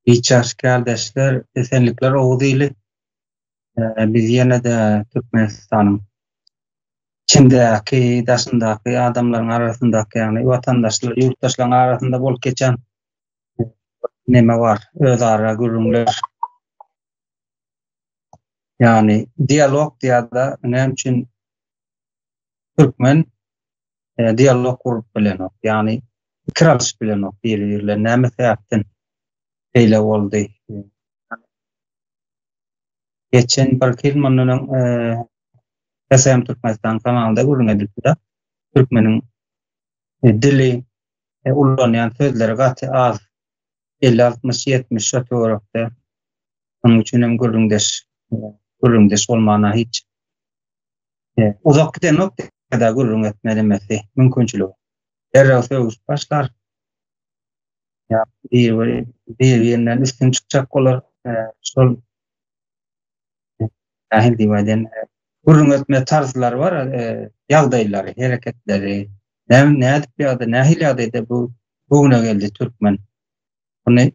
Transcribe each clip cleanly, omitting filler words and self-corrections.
Hiç ýaş kärdeşler, esenlikler Oguz ili. Biz ýene-de Türkmenistanyň içindäki, daşyndaky adamlaryň arasyndaky, ýagny watandaşlar, ýurtdaşlaryň arasynda bolup geçen neme bar, özara gürrüňler. Ýagny dialog diýýär-de, näme üçin türkmen dialog gurup bilenok, ýagny pikir alyşyp bilenok biri-biri bilen, näme sebäpden beýle boldy? Geçen birki ýyl mundan öň SM Türkmenistan kanalynda gürrüň edildi-de, türkmeniň dili ulanýan sözleri gaty az, 50, 60, 70 şo töwerekde. Şonuň üçin hem gürrüňdeş gürrüňdeş bolmana hiç uzak gidenok da gürrüň etme demesi mümkinçiligi. Derrew sögüşip başlar. Ýa bir bir-birinden üstün çykjak bolar. Şol nähili diýip aýdaýyn, gürrüň etme tarzlary bar, ýagdaýlary, hereketleri. Näme nädip ýagdaý, nähili ýagdaýda bu bu güne geldi türkmen? Muny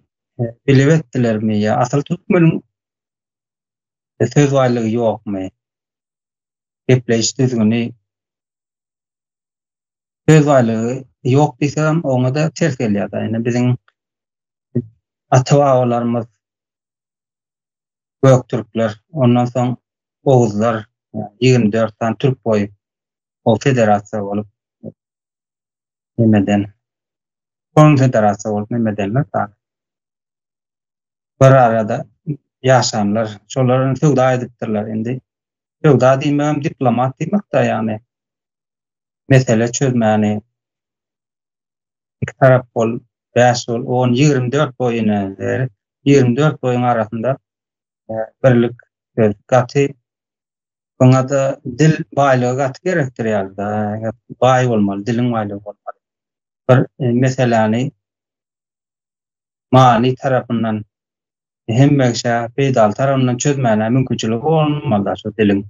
bilip etdilermi ýa asyl türkmeniň söz baýlygy ýokmy? Gepleýiş düzgüni söz baýlygy ýok diýsegem oňa-da ters gelýär-de. Indi biziň ata-babalarymyz Göktürkler, ondan soň Oguzlar, 24 sany türk boýy o federasiýa bolup nemeden konfederasiýa bolup nemedenler bir arada ýaşanlar, şolar söwda edipdirler. Indi söwda diýmegem diplomat diýmek-de, ýagny mesele çözmäni iki tarap bol, bäş bol, on, 24 boý ine, 24 boýuň arasynda birlik söz gaty buňa-da dil baýlygy gaty gerekdir ýaly-da, baý bolmaly, diliň baýlygy bolmaly. Bir meseläni many tarapyndan hemme kişä peýdaly tarapyndan çözmäne mümkinçiligi bolmaly şu diliň.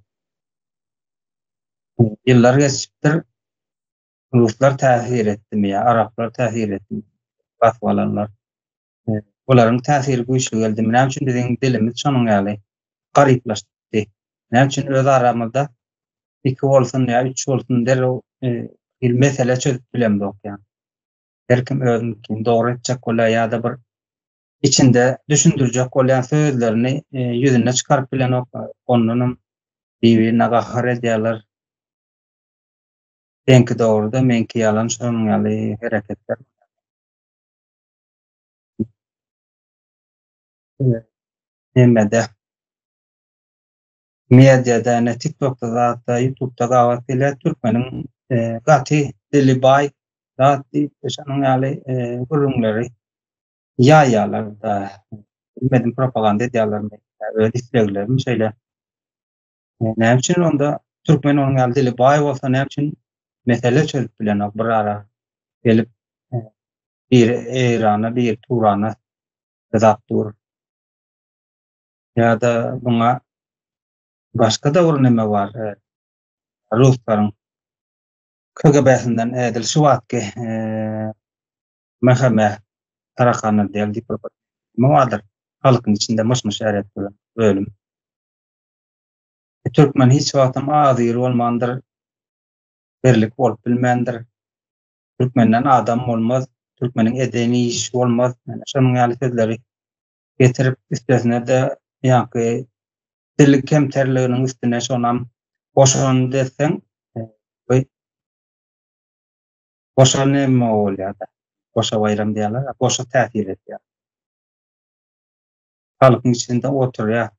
Ýyllar geçipdir, ruslar täsir etdimi ýa araplar täsir etdimi, basyp alanlar. Bularyň täsiri güýçli geldimi? Näme üçin biziň dilimiz şonuň ýaly garyplaşdy? Näme üçin öz aramyzda iki bolsun ýa üç bolsun derrew bir mesele çözüp bilemzok ýa? Her kim özüniňkini dogry etjek bolýar ýa-da bir içinde düşündirjek bolýan sözlerini ýüzüne çykaryp bilenok. Ondanam bir-birine gahar edýärler. Seňki dogry-da, meňki ýalan şonuň ýaly hereketler. Hemmede. Mediada, ne TikTokda zatda, YouTube'da gabat gelýär. Türkmeniň gaty dili baý zat diýip, şonuň ýaly gürrüňleri ýaýýarlar-da. Bilmedim propaganda edýärlermi, öz isleglerimi şeýle. Näme üçin onda türkmen onuň ýaly dili baý bolsa, näme üçin mesele çözüp bilenok bir ara gelip biri Eýrana, biri Turana dyzap dur. Ýa-da buňa başga-da bir neme bar, ruslaryň KGB-sinden edil şu wagtky MHM Tarakanlar diýen diýip bir neme bardyr. Halkyň içinde myş-myş eret duran bölüm. Türkmen hiç wagtam azyr bolmandyr, birlik bolup bilmändir. Türkmenden adam bolmaz, türkmeniň eden işi bolmaz. Ýani şonuň ýaly sözleri getirip üstesine-de ýaňky dil kemterliginiň üstüne şonam goşan deseň bu goşa neme bolýar-da. Goşa baýram diýýärler, goşa täsir edýär. Halkyň içinde oturýar.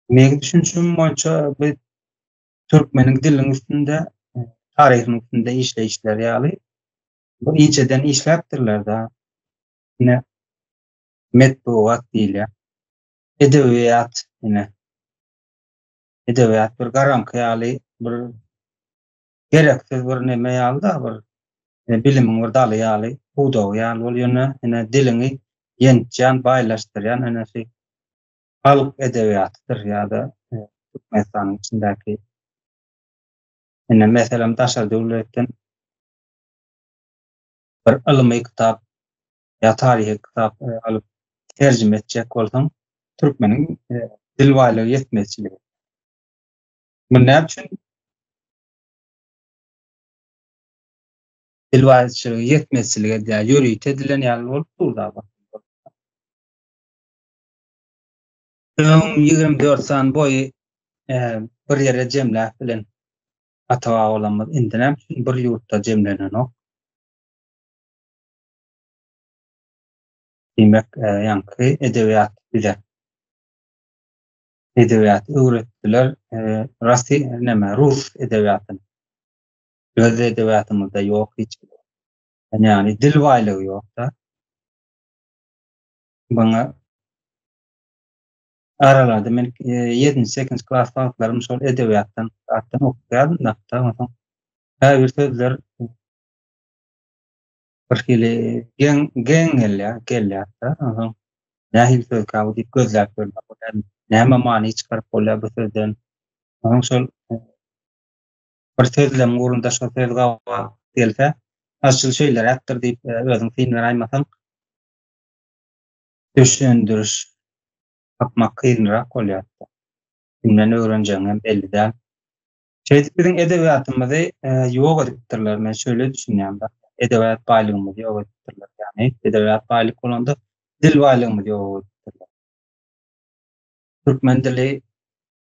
Meň düşünjim boýunça bu türkmeniň diliniň üstünde, taryhynyň üstünde işleýişleri ýaly bu inçeden işläpdirler-de. Ine, metbugat diýilýär. Edebiýat, ine. Edebiýat bir garaňky ýaly bir gereksiz bir neme ýaly-da, bir e, bilimiň bir daly ýaly, pudagy ýaly bol ýöne ine diliňi ýençýän, baýlaşdyrýan ine şu halk edebiýatydyr ýa-da Türkmenistanyň içindäki ine meselem daşary döwletden bir ylmy kitap. Ýa taryhy kitap alyp terjime etjek bolsaň, türkmeniň dil baýlygy ýetmezçiligi. Bu näme üçin dil baýlygy ýetmezçilik edýär? Ýörite edilen ýaly bolup dur da. Öň 24 sany boýy bir ýere jemläp bilen ata-babalarymyz indi näme üçin bir ýurtda jemlenenok? Diýmek, ýaňky edebiýat bize edebiýaty öwretdiler, rasi näme, rus edebiýatyny. Öz edebiýatymyzda ýok hiç. Ýagny dil baýlygy ýok-da. Buňa aralarda men ýedinji, sekizinji klas wagtlarym şol edebiýatdan, zatdan okaýardym-da, onsoň käbir sözler bir hili geň geň gelýär, gelýär-de. Onsoň nähili sözkä bu diýip gözläp görmek bolýar. Näme many çykaryp bolýar bu sözden? Onsoň şol bir sözlemiň ugrunda şol söz gabat gelse, asyl şeýleräkdir diýip özüň syn beräýmeseň, düşündiriş tapmak kynrak bolýar. Kimden öwrenjegiň hem belli däl. Şeýdip biziň edebiýatymyzy ýok edipdirler, men şeýle düşünýän-de. Edebiýat baýlygymyzy ýok edipdirler. Ýagny edebiýat baýlyk bolanda dil baýlygymyzy ýok edipdirler. Türkmen dili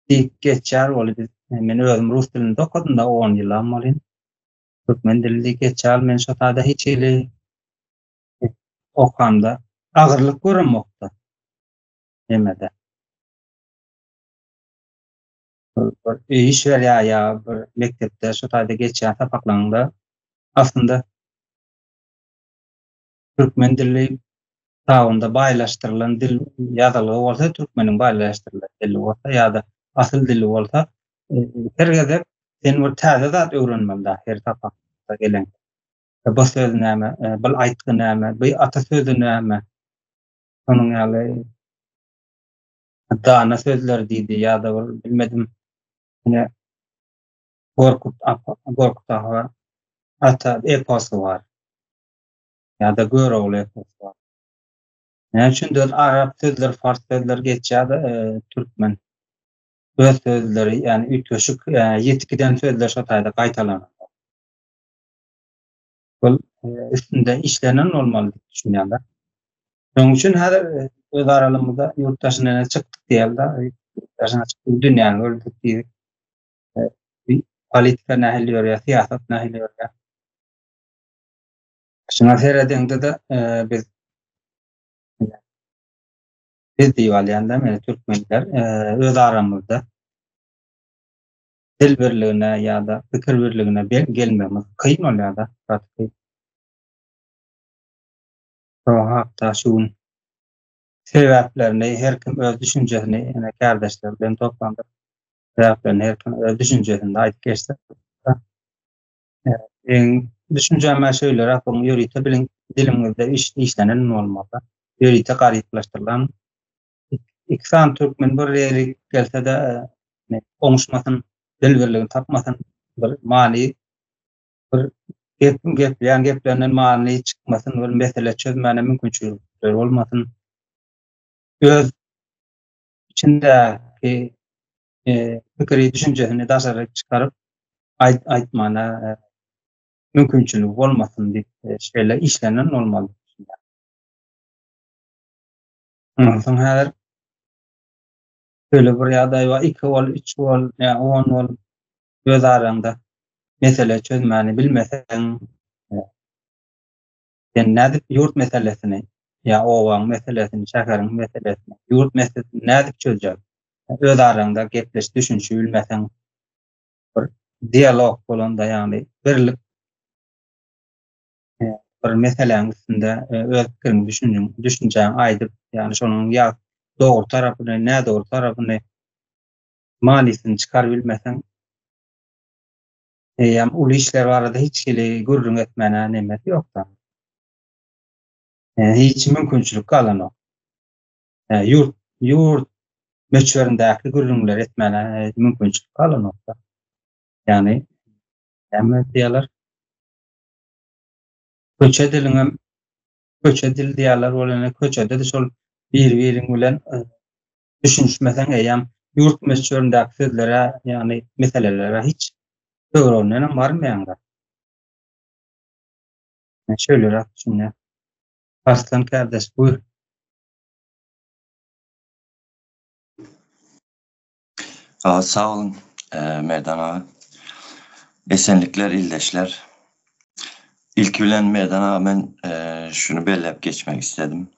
diýip geçýär ol biz men özüm rus dilinde okadym-da on ýylam welin. Türkmen dili diýip geçýär, men şo taýda hiç hili okamda agyrlyk göremokda. Nemede. Bir iş berýär ýa bir mekdepde şu taýda geçýän sapaklaryňda aslynda türkmen dili kitabynda baýlaşdyrylan dil ýazylgy bolsa, türkmeniň baýlaşdyrylan dili bolsa ýa-da asyl dili bolsa, her gezek sen bir täze zat öwrenmeli da her sapakda gelen. Bu söz näme, bu aýtgy näme, bu ata sözi näme? Şonuň ýaly dana sözler diýdi ýa-da bir bilmedim ine Gorkut Gorkut aga ata eposy bar. Ýa-da Görogly eposy bar. Näme üçin arap sözler, fars sözler geçýär-de e, türkmen öz sözleri, ýagny üýtgeşik, e, ýetip giden sözler şo taýda gaýtalanýar. Bul e, üstünde işlenen bolmaly diýip düşünýärler. Şonuň üçin häzir e, öz aralygymyzda ýurt daşyna çykdyk diýeli-de, ýurt daşyna çykdyk, dünýäni gördük diýdik. E, politika nähili ýörýär, syýasat nähili ýörýär. Şuňa seredeňde-de biz biz diýip alýan-da, men türkmenler öz aramyzda dil birligine ýa-da pikir birligine gelmegimiz kyn bolýar-da, gaty kyn. Şo hakda şu gün sebäplerini her kim öz düşünjesini ene kärdeşler bilen toplandyk. Sebäplerini her kim öz düşünjesinde aýdyp geçdi. Meň düşünjem şeýleräk, bu ýörite bilim dilimizde iş işlenen bolmaly. Ýörite garyplaşdyrylan Iki sany türkmen bir ýere gelse-de, oňuşmasyn, dil birligini tapmasyn, bir many bir gepiň gepleýän geplerinden many çykmasyn, bir mesele çözmäne mümkinçilikleri bolmasyn. Öz içindäki e, pikiri, düşünjesini daşary çykaryp aýt aýtmana e, mümkinçiligi bolmasyn diýip e, şeýle işlenen bolmaly. Ondan soň häzir şeýle bir ýagdaý bar, iki bol, üç bol, ýa on bol öz araňda mesele çözmäni bilmeseň, sen nädip ýurt meselesini, ýa obaň meselesini, şäheriň meselesini, ýurt meselesini nädip çözjek? Öz araňda gepleşip düşünişip bilmeseň, bir dialog bolanda, ýagny birlik bir meseläniň üstünde öz pikiriňi, düşünjiň, düşünjäňi aýdyp, ýagny şonuň ýa dogry tarapyny, nädogry tarapyny manysyny çykaryp bilmeseň, eýýäm uly işler barada hiç hili gürrüň etmäne nemesi ýok-da. Hiç mümkinçilik galanok. Ýurt, ýurt möçberindäki gürrüňleri etmäne mümkinçilik galanok-da. Ýagny, näme diýýärler? Köçe diliňem. Köçe dili diýýärler, ol ýöne köçede-de şol bir-biriň bilen düşünişmeseň eýýäm ýurt möçberindäki sözlere, ýagny meselelere hiç töwereginden hem barmaýaň-da. Men şeýleräk düşünýän. Arslan kärdeş buýr. Sag boluň Merdan aga. Esenlikler ildeşler. Ilki bilen Merdan aga men şuny belläp geçmek istedim.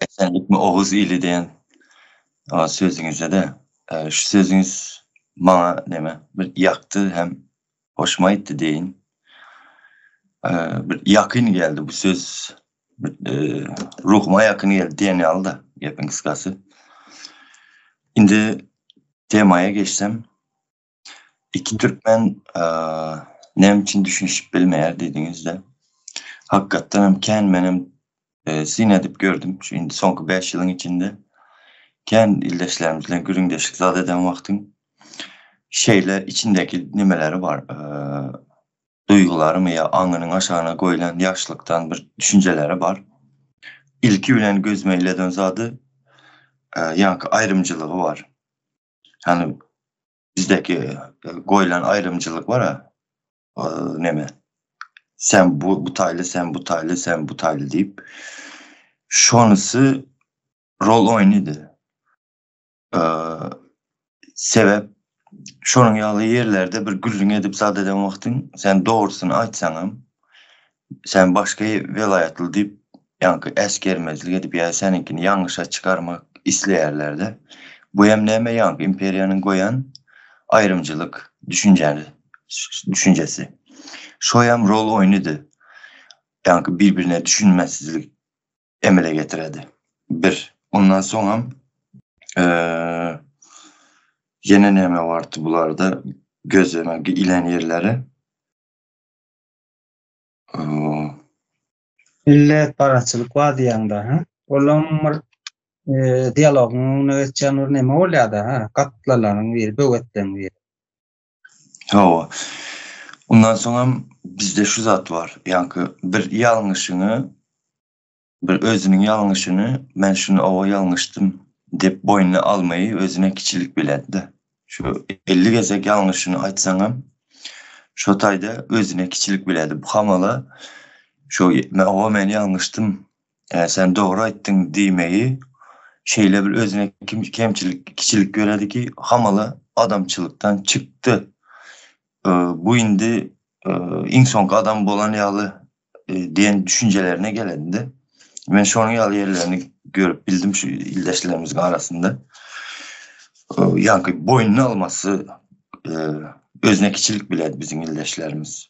Esenlikmi Oguz ili diýen sözüňizde-de şu sözüňiz maňa neme bir ýakdy hem hoşuma gitdi diýeýin. Bir ýakyn geldi bu söz ruhuma ýakyn geldi diýen ýaly-da gepiň gysgasy. Indi temaya geçsem, iki türkmen näme üçin düşünişip bilmeýär diýdiňiz-de. Hakykatdan hem kän menem syn edip gördüm. Şu indi soňky 5 ýylyň içinde kän ildeşlerimiz bilen gürrüňdeşlik zat eden wagtyň şeýle içindeki nimeleri bar. Duýgularymy ýa aňynyň aşagyna goýlan ýaşlykdan bir düşünjeleri bar. Ilki bilen gözüme ileden zady ýaňky aýrymçylygy bar. Ýagny bizdeki goýlan aýrymçylyk bar-a, neme, sen bu bu taýly, sen bu taýly, sen bu taýly diýip. Şonusy rol oýnydy. Sebäp şonuň ýaly ýerlerde bir gürrüň edip zat eden wagtyň sen dogrusyny aýtsaňam sen başga welaýatly diýip ýaňky äsgermezlik edip ýa seniňkini ýalňyşa çykarmak isleýärlerde. Bu hem näme ýaňky imperiýanyň goýan aýrymçylyk düşünjäni düşünjesi. Şo hem rol oýnudy. Ýaňky bir-birine düşünmesizlik emele getiredi. Bir. Ondan soňam ýene näme bardy bularda gözüme ilen ýerleri? Milletparazçylyk bar diýýäňdä, hä? Olam bir dialogyň öňüne geçýän bir neme bolýar-da, hä? Gatlalaryň biri, böwetleriň biri. Hawa. Ondan soňam bizde şu zat bar. Ýaňky bir ýalňyşyňy bir özüniň ýalňyşyny men şuny owa ýalňyşdym diýip boýnuna almaýy özüne kiçilik biledi-de. Şu 50 gezek ýalňyşyny aýtsaňam şo taýda özüne kiçilik biledi. Bu hamala şu men owa men ýalňyşdym sen dogry aýtdyň diýmegi şeýle bir özüne kemçilik, kiçilik göredi ki, hamala adamçylykdan çykdy. Bu indi iň soňky adam bolan ýaly diýen düşünjelerine gelende men şonuň ýaly ýerlerini görüp bildim şu ildeşlerimiziň arasynda. Ýaňky boýnuna almasy özüne kiçilik biledi biziň ildeşlerimiz.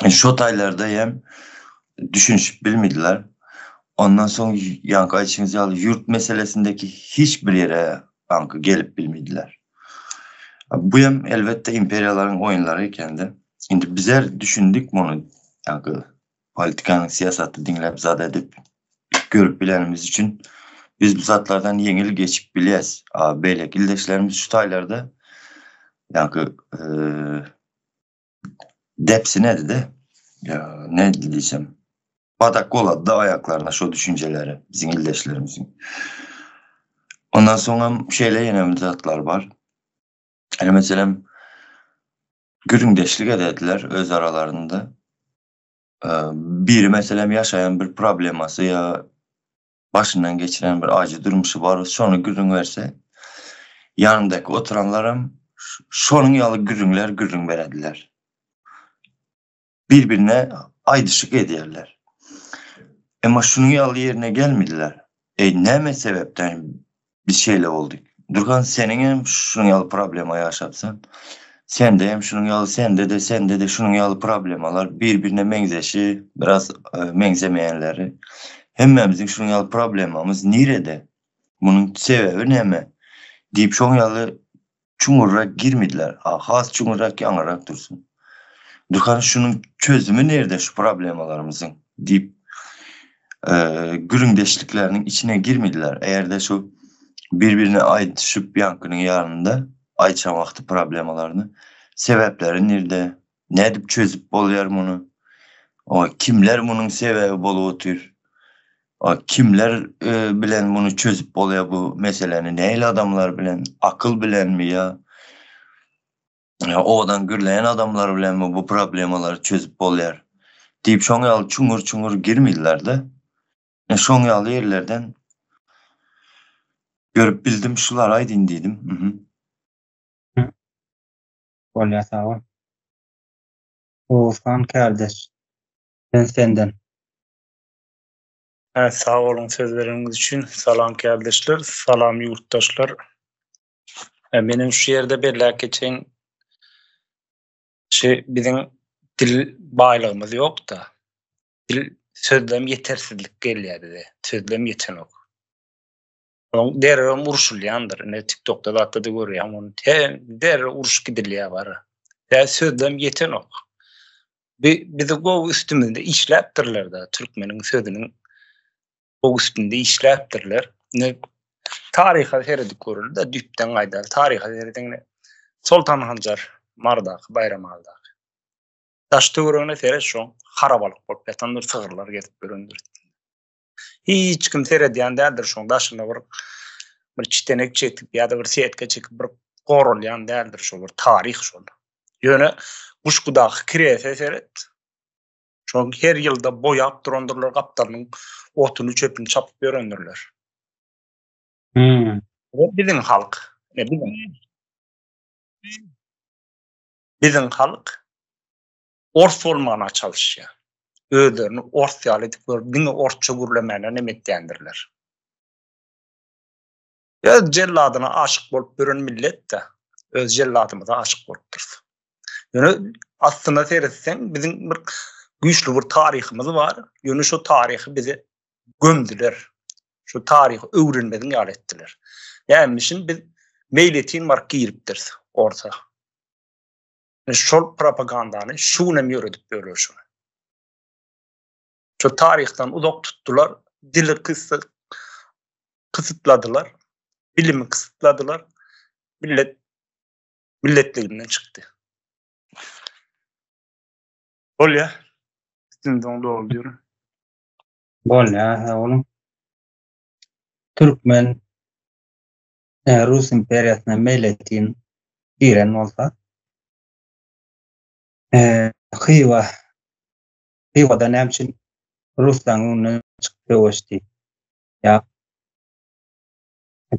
Şo taýlarda hem düşünişip bilmediler. Ondan soň ýaňky aýdyşyňyz ýaly ýurt meselesindeki hiç bir ýere ýaňky gelip bilmediler. Bu hem elbetde imperiýalaryň oýunlary ekende. Indi bizler düşündik muny ýaňky politikanyň syýasaty diňläp zat edip görüp bilenimiz üçin biz bu zatlardan ýeňil geçip bilýäs. A beýleki ildeşlerimiz şu taýlarda ýaňky depsinedi-de, ne diýsem, badak golady-da aýaklaryna şo düşünjeleri biziň ildeşlerimiziň. Ondan soňam şeýle ýene bir zatlar bar. Ýa meselem, gürrüňdeşlik edediler öz aralarynda. Biri meselem ýaşaýan bir problemasy ýa başyndan geçiren bir ajy durmuşy bar, şony gürrüň berse, ýanyndaky oturanlaram şonuň ýaly gürrüňler gürrüň berediler. Bir-birine aýdyşyk edýärler. Emma şunuň ýaly ýerine gelmediler. Eý, näme sebäpden biz şeýle bolduk? Durkan, seniň hem şunuň ýaly problema ýaşapsyň. Sende hem şunuň ýaly, sende-de, sende-de şunuň ýaly problemalar, bir-birine meňzeşi, biraz e, meňzemeýänleri. Hemmämiziň şunuň ýaly problemamyz nirede? Munuň sebäbi näme? Diýip şoň ýaly çuňňurrak girmediler. A has çuňňurrak ýaňyrak dursun. Durkan şunuň çözümi nirde şu problemalarymyzyň diýip e, gürrüňdeşlikleriniň içine girmediler. Eger-de şu bir-birine aýdyşyp ýaňkynyň ýanynda aýtşan wagty problemalaryny sebäpleri nirde, nädip çözüp bolýar muny? O kimler munuň sebäbi bolup otyr? O kimler e, bilen muny çözüp bolýar bu meseläni? Nähili adamlar bilen? Akyl bilenmi ýa ýa owadan gürleýän adamlar bilenmi bu problemalary çözüp bolýar? Diýip şoň ýaly çuňňur-çuňňur girmediler-de. Men şoň ýaly ýerlerden görüp bildim, şulary aýdyn diýdim. Mhm. Bolýar sag bol. Oguzhan kärdeş. Sen senden. Hä sag boluň söz bereniňiz üçin. Salam kärdeşler, salam ýurtdaşlar. Menem şu ýerde belläp geçeýin. Şu biziň dil baýlygymyz ýok-da. Dil sözlem ýetersizlik gelýär bize. Sözlem ýetenok. Oň derrewem urşulýandyr. Ine TikTokda zatda-da görýän ony. Derrew uruş gidilýär bara. Tä sözlem ýetenok. Bi bizi gowy üstümizde işläpdirler-de, türkmeniň sözüniň gowy üstünde işläpdirler. Ine taryha seredip göreli-de, düýpden gaýdaly. Taryha serediň ine. Soltan Hanjar Mardaky, Baýramalydaky. Daş töweregine seret şoň harabalyk bolup ýatandyr, sygyrlar gezip ýörendir. Hiç kim seredýän däldir şoň daşyna bir bir çitenek çekip ýa-da bir setka çekip bir goralýan däldir şol bir taryh şol. Ýöne Guşgudaky kirese seret. Şoň her ýylda boýap durandyrlar gapdalynyň otuny çöpüni çapyp ýörendirler. Hmm. Biziň halk. Ne biziň? Biziň halk ors bolmana çalyşýar. Özlerini ors ýaly edip görüp, diňe orsça gürlemäne nem etýändirler. Öz jelladyna aşyk bolup ýören millet-de, öz jelladymyza aşyk bolupdyrys. Ýöne aslyna seretseň, biziň bir güýçli bir taryhymyz bar, ýöne şo taryhy bize gömdüler. Şu taryhy öwrenmeziň ýaly etdiler. Näme üçin biz meýletin baryp giripdiris orsa. Şol propagandany şu gün hem ýöredip ýörler şuny. Şu taryhdan uzak tutdular, dili kysytladylar, bilimi kysytladylar. Millet milletliginden çykdy. Bolýa. Üstünden dolduryn. Bolýa, sag boluň. Türkmen Rus imperiýasyna meýletin giren bolsa, Hywa Hywada näme üçin ruslaryň öňünden çykyp söweşdi? Ýa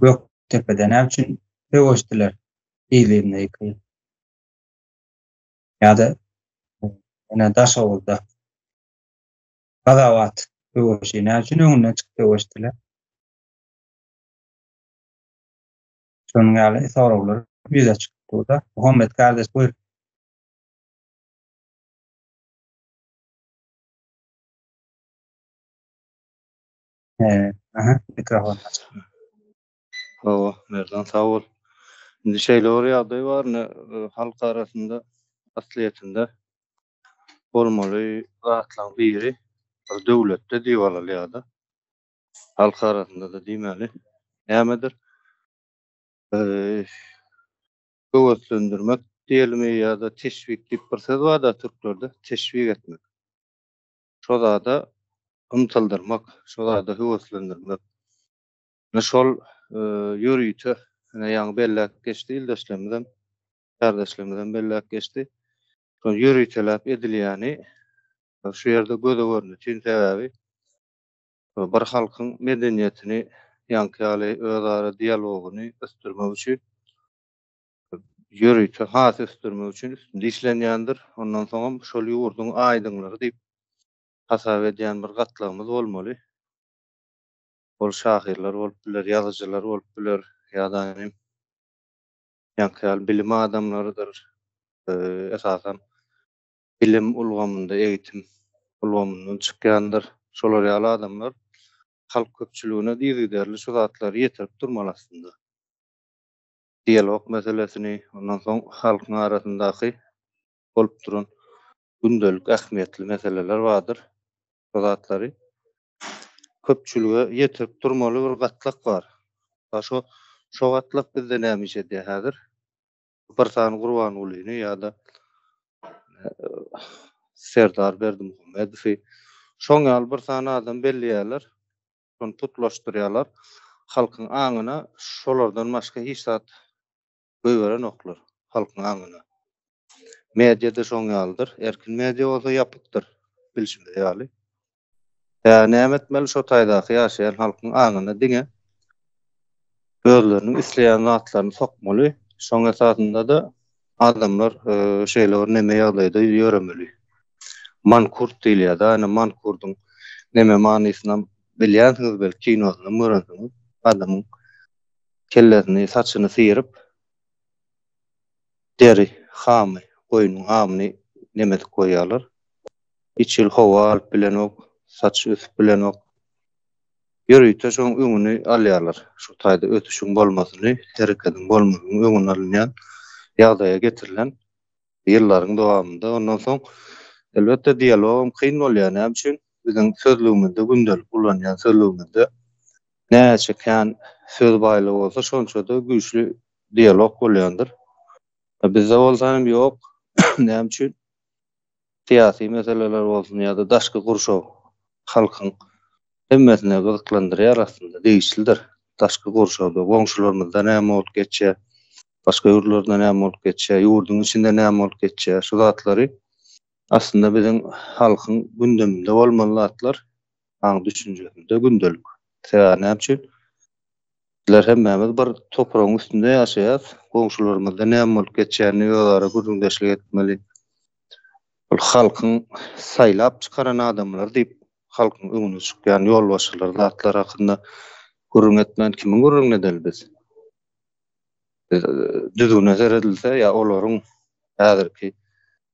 Gökdepede näme üçin söweşdiler yzly-yzyna iki ýyl? Ýa-da ýene Daşoguzda Gazawat söweşi näme üçin öňünden çykyp söweşdiler? Şonuň ýaly soraglar ýüze çykyp durda. Muhammet kardeş buýur. Aha, mikrofon açyk. Hawa, Merdan sag bol. Indi şeýle bir ýagdaý bar, ine, halk arasynda aslyýetinde bolmaly zatlaryň biri bir döwletde diýip alaly ýa-da halk arasynda-da diýmäli, nämedir? Höweslendirmek diýelimi ýa-da teşwik diýip bir söz bar-da türklerde, teşwik etmek. Şo zada ymtyldyrmak, şo zada höweslendirmek. Ine şol ýörite, ine ýaňy belläp geçdi ildeşlerimizem, kärdeşlerimizem belläp geçdi. Şol ýöriteläp edilýäni şu ýerde göze görnütin sebäbi bir halkyň medeniýetini ýaňky ýaly özara dialogyny ösdürmek üçin ýörite has ösdürmek üçin üstünde işlenýändir. Ondan soňam şol ýurduň aýdyňlary diýip hasap edýän bir gatlagymyz bolmaly. Ol şahyrlar bolup biler, ýazyjylar bolup biler ýa-da ýaňky ýaly bilim adamlarydyr. Esasan bilim ulgamynda, egitim ulgamyndan çykýandyr. Şolar ýaly adamlar halk köpçüligine yzygiderli şu zatlary ýetirip durmaly aslynda. Dialog meselesini, ondan soň halkyň arasyndaky bolup duran gündelik ähmiýetli meseleler bardyr. Şo zatlary köpçülige ýetirip durmaly bir gatlak bar. Şo şo gatlak bizde näme iş edýär häzir? Bir sany Gurbangulyny ýa-da. Serdar Berdimuhamedowy. Şoň ýaly bir sany adam belleýärler. Şony tutlaşdyrýarlar. Halkyň aňyna şolardan başga hiç zat goýberenoklar halkyň aňyna. Media-da şoň ýalydyr. Erkin media bolsa ýapykdyr, bilşimiz ýaly. Tä näme etmeli şo taýdaky ýaşaýan halkyň aňyna diňe özleriniň isleýän zatlaryny sokmaly. Şoň esasynda-da adamlar şeýle bir neme ýagdaýda ýöremeli. Mankurt diýilýär-de, ýöne mankurdyň neme manysynam bilýänsiňiz belki, kinosynam görensiňiz. Adamyň kellesini, saçyny syryp, deri, hamy, goýnuň hamyny nemedip goýýarlar. Hiç hili howa alyp bilenok, saç ösüp bilenok. Ýörite şoň öňüni alýarlar. Şu taýda ösüşiň bolmasyny, herekediň bolmasynyň öňüni alynýan ýagdaýa getirilen ýyllaryň dowamynda. Ondan soň elbetde dialogam kyn bolýar. Näme üçin? Biziň sözlügimizde gündelik ulanýan sözlügimizde näçe kän söz baýlygy bolsa şonça-da güýçli dialog bolýandyr. Bizde bolsa hem ýok. Näme üçin? Syýasy meseleler bolsun ýa-da daşky gurşaw halkyň hemmesini gyzyklandyrýar aslynda, degişlidir. Daşky gurşawda, goňşularymyzda näme bolup geçýär, başga ýurtlarda näme bolup geçýär, ýurduň içinde näme bolup geçýär, şu zatlary aslynda biziň halkyň gündeminde bolmaly zatlar, aň-düşünjesinde gündelik. Sebäbi näme üçin? Bizler hemmämiz bir topragyň üstünde ýaşaýas. Goňşularymyzda näme bolup geçýänini özara gürrüňdeşlik etmeli. Ol halkyň saýlap çykaran adamlary diýip, halkyň öňüne çykýan ýolbaşçylar zatlar hakynda gürrüň etmän kimiň gürrüňini edeli biz? Biz düzgüne seredilse ýa olaryň häzirki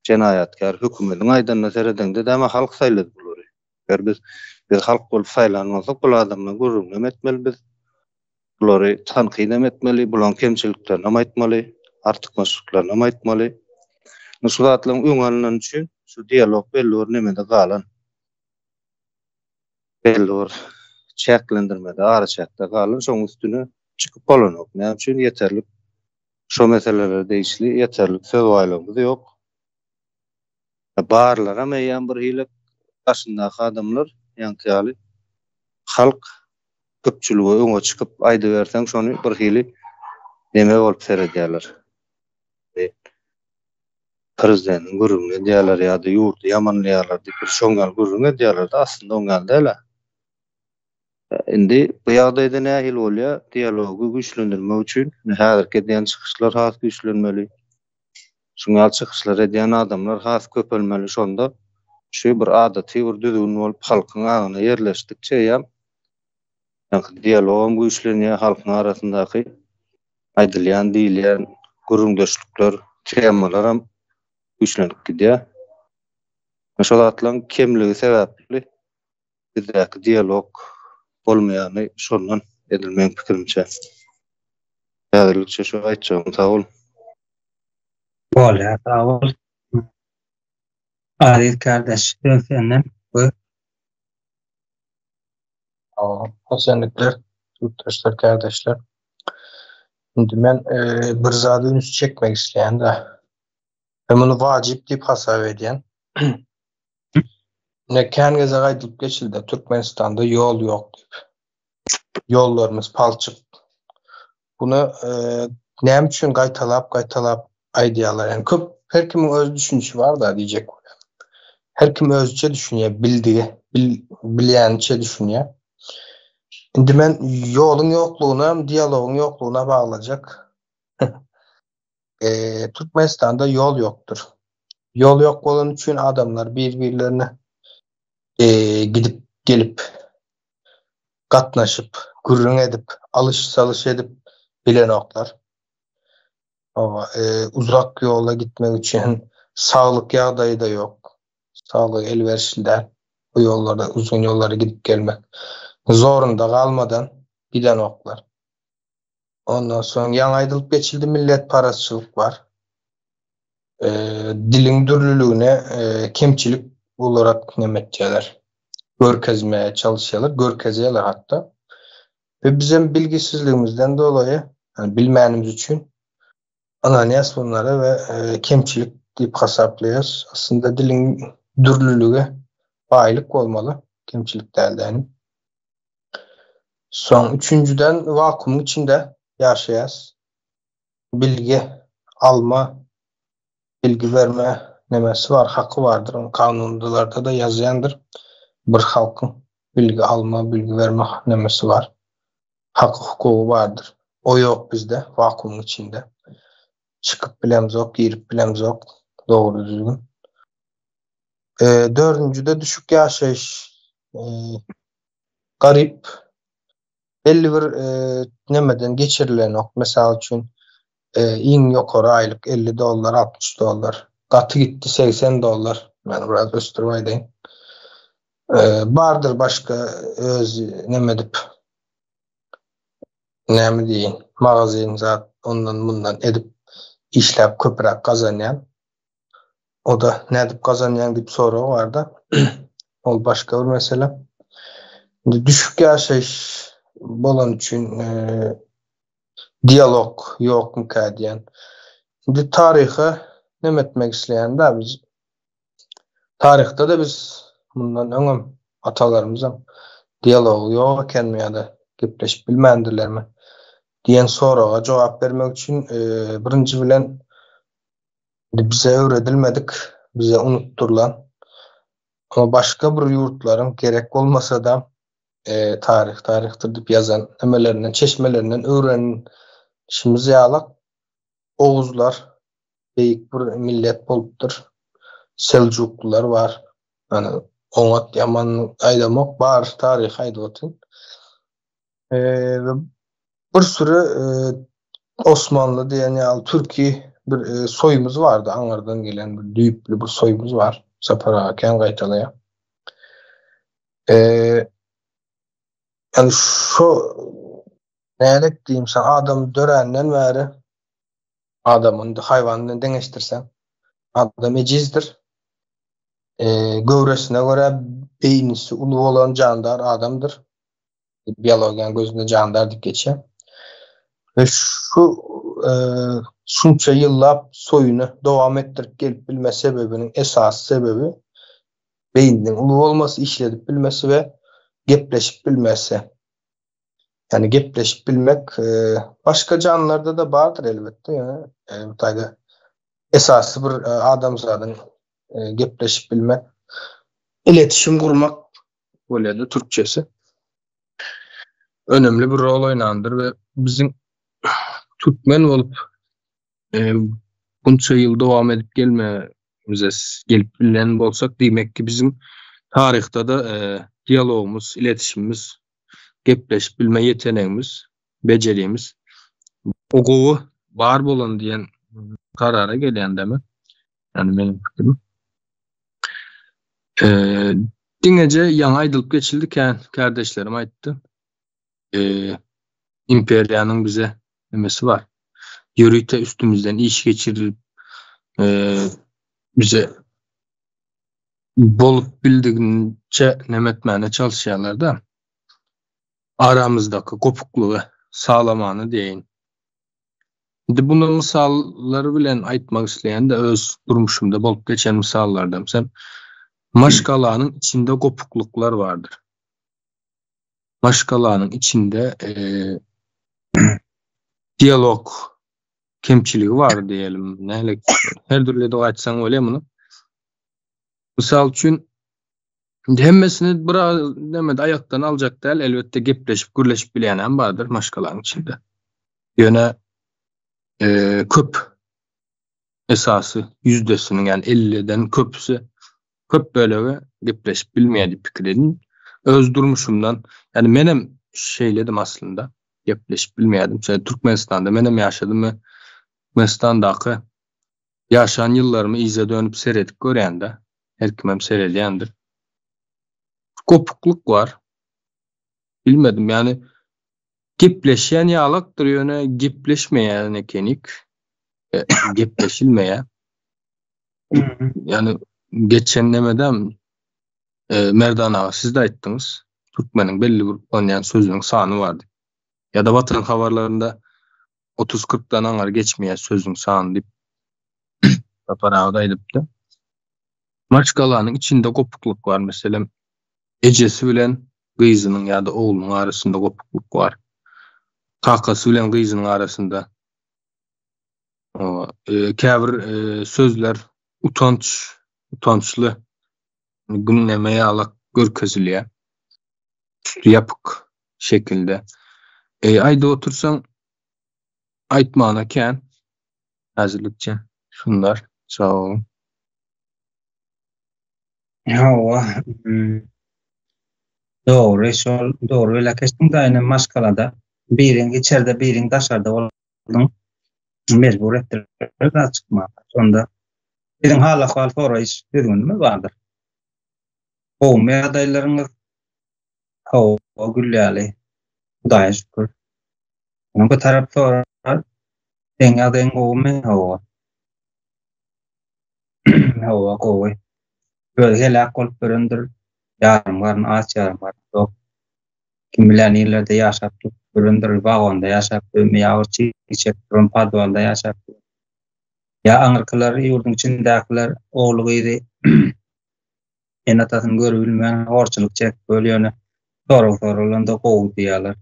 jenaýatkär hökümediň aýdanyna seredeňde däme halk saýlady bulary. Eger biz biz halk bolup saýlan bolsak bul adamlaryň gürrüňinem etmeli biz. Bulary tankydam etmeli, bularyň kemçiliklerinem aýtmaly, artykmaçlyklarynam aýtmaly. Indi şu zatlaryň öňi alynany üçin şu dialog belli bir nemede galan. Belli bir çäklendirmede, araçäkde galan, şonuň üstüne çykyp bolanok. Näme üçin ýeterlik şo meselelere degişli ýeterlik söz baýlygymyz ýok. Barlaram eýýäm bir hili daşyndaky adamlar ýaňky ýaly halk köpçülige öňe çykyp aýdyberseň şony bir hili neme bolup seredýärler. Prezidentiň gürrüňini edýärler ýa-da ýurdy ýamanlaýarlar diýip bir şoň ýaly gürrüň edýärler-de aslynda oň ýaly däl-ä. Indi bu ýagdaýda nähili bolýar? Dialogy güýçlendirmek üçin häzirki edýän çykyşlar has güýçlenmeli. Şuň ýaly çykyşlar edýän adamlar has köpelmeli şonda şu bir adaty bir düzgün bolup halkyň aňyna ýerleşdikçe eýýäm ýaňky dialogam güýçlenýär halkyň arasyndaky aýdylýan diýilýän gürrüňdeşlikler temalaram güýçlenip gidýär. Şo zatlaryň kemligi sebäpli bizdäki dialog bolmaýany şondan edil meň pikirimçe. Häzirlikçe şu aýtjagym sag bol. Bolýar sag bol. Aziz kardeş söz senden buyur. Hoşsenlikler, ýurtdaşlar, kärdeşler. Indi men e, bir zada üns çekmek isleýän de. Men muny wajyp diýip hasap edýän. Ine kän gezek aýdylyp geçildi, Türkmenistanda ýol ýok diýip. Ýollarymyz palçyk. Bunu e, näme üçin gaýtalap gaýtalap aýdýarlar? Ýani köp her kimiň öz düşünişi bar-da diýjek bolýan. Her kim özüçe düşünýär, bildigi, bil, bilýäniçe düşünýär. Indi men ýoluň ýoklugyny hem dialogyň ýoklugyna baglajak. Türkmenistanda ýol ýokdur. Ýol ýok bolany üçin adamlar bir-birlerine gidip gelip, gatnaşyp, gürrüň edip, alyş-salyş edip bilenoklar. Hawa, uzak ýola gitmek üçin saglyk ýagdaýy-da ýok. Saglygy elwerişli däl. Bu ýollarda, uzyn ýollara gidip gelmek zorunda galmadan gidenoklar. Ondan soň ýaňy aýdylyp geçildi milletparazçylyk bar. Diliň dürlüligine kemçilik olarak neme etýärler. Görkezmäge çalyşýarlar, görkezýärler hatda. We bizem bilgisizligimizden dolaýy, ýani bilmänimiz üçin ynanýas bunlara we kemçilik diýip hasaplaýas. Aslynda diliň. Dürlüligi baýlyk bolmaly, kemçilik däl däni. Soň üçünjiden wakuumyň içinde ýaşaýas. Bilgi alma, bilgi berme nemesi bar, haky bardyr. Ony kanunlarda-da ýazýandyr. Bir halkyň bilgi alma, bilgi berme nemesi bar. Haky, hukugy bardyr. O ýok bizde, wakuumyň içinde. Çykyp bilemzok, girip bilemzok dogry düzgün. Dördünjide düşük ýaşaýyş garyp belli bir nemeden geçirilenok. Mysal üçin iň ýokary aýlyk 50 dollar, 60 dollar. Gaty gitdi 80 dollar. Men biraz ösdürip aýdaýyn. Bardyr başga öz neme edip näme diýeýin, magazin zat ondan mundan edip işläp köpräk gazanýan. O-da nädip gazanýaň diýip sorag barda. Ol başga bir mesele. Indi düşük ýaşaýyş bolany üçin dialog ýokmyka diýen. Indi taryha neme etmek isleýän-dä biz. Taryhda-da biz mundan öňem atalarymyzam dialogy ýok ekenmi ýa-da gepleşip bilmändirlermi diýen soraga jogap bermek üçin birinji bilen Indi bize öwredilmedik, bize unutdyrylan, amma başga bir ýurtlaryň gerek bolmasa-da taryh taryhdyr diýip ýazan nemelerinden, çeşmelerinden öwrenişimiz ýalak, oguzlar beýik bir millet bolupdyr, seljuklylar bar, ýani oňat ýaman aýdamok, bar taryhy aýdyp otyryn. We bir süri Osmanly diýen ýaly türki bir soýumyz bardy, aňyrdan gelen bir düýpli bir soýumyz bar. Sapar aga kän gaýtalaýar. Ýani şo nälik diýim sen adam döränden bäri adam indi haýwan bilen deňeşdirseň adam ejizdir. Göwresine görä beýnisi uly bolan jandar adamdyr. Biologiýanyň gözünde jandar diýip geçýär. We şu şunça ýyllap soýuny dowam etdirip gelip bilme sebebiniň esasy sebebi beýniniň uly bolmasy, işledip bilmesi we gepleşip bilmesi. Ýani gepleşip bilmek başga janlylarda-da bardyr elbetde, ýöne bu taýda esasy bir adamzadyň gepleşip bilmek, iletişim gurmak bolýar-da türkçesi. Önemli bir rol oýnandyr we biziň türkmen bolup bunça ýyl dowam edip gelmemize gelip bilen bolsak, diýmek ki biziň taryhda-da dialogymyz, iletişimimiz, gepleşip bilme ýetenegimiz, bejerimiz o gowy bar bolan diýen karara gelýän dämi? Ýani meniň pikirim. Diňeje ýaňy aýdylyp geçildi kän kärdeşlerim aýtdy. Imperiýanyň bize nemesi bar. Ýörite üstümizden iş geçirilip bize bolup bildiginçe neme etmäne çalyşýarlar-da. Aramyzdaky gopuklygy saglamany diýeýin. Indi muny mysallar bilen aýtmak isleýän-de öz durmuşymda bolup geçen mysallardan. Sen maşgalanyň içinde gopuklyklar bardyr. Maşgalanyň içinde dialog kemçiligi bar diýelim. Nähili her dürli edip aýtsaň bolýar muny. Mysal üçin indi hemmesini bir näme aýakdan aljak däl, elbetde gepleşip, gürleşip bilýän hem bardyr maşgalanyň içinde. Ýöne köp esasy ýüzdesiniň ýagny elliden köpüsi köp bölegi gepleşip bilmeýär diýip pikir edin. Öz durmuşymdan ýagny menem şeýledim aslynda gepleşip bilmeýärdim. Şeýle Türkmenistanda menem ýaşadym we Türkmenistandaky ýaşan ýyllarymy yza dönüp seredip görýän-de her kimem seredýändir. Gopuklyk bar. Bilmedim ýagny Gepleşýän ýalakdyr ýöne gepleşmeýän ekenik. Gepleşilmeýär. Ýani geçen nemedem Merdan aga siz-de aýtdyňyz. Türkmeniň belli bir ulanýan sözüniň sany bar diýip. Ýa-da Watan habarlarynda otuz-kyrkdan aňary geçmeýär sözüň sany diýip Sapar aga-da aýdypdy. Maşgalanyň içinde gopuklyk bar, meselem, ejesi bilen gyzynyň ýa-da oglunyň arasynda gopuklyk bar. Kakasy bilen gyzynyň arasynda. Käbir sözler utanç, utançly, günneme ýalak görkezilýär. Üsti ýapyk şekilde. Aýdyp otursaň, aýtmana kän. Häzirlikçe şunlar. Sag boluň. Hawa. Dogry, şol dogry belläp geçdiň-de, ine maşgalada biriň içerde, biriň daşarda bolduň. Mejbur etdiler çykmaga. Şonda biziň hal-ahwal soraýyş düzgünimiz bardyr. Gowumy ýagdaýlaryňyz? Hawa, gül ýaly. Hudaýa şükür. Onuň bu tarap sorar, Seň ýagdaýyň gowumy? Hawa. Hawa, gowy. Özi heläk bolup ýörendir. Ýarym garny aç, ýarym garny tok. Kim bilýär nirelerde ýaşap ýörendir, wagonda ýaşap ýörmi ýa bir çig çekip duran podwalda ýaşap ýör. Ýa aňyrkylar, ýurduň içindäkiler ogly-gyzy ene-atasyny görübilmän horçulyk çekip öl ýöne sorag soralanda gowy diýýärler.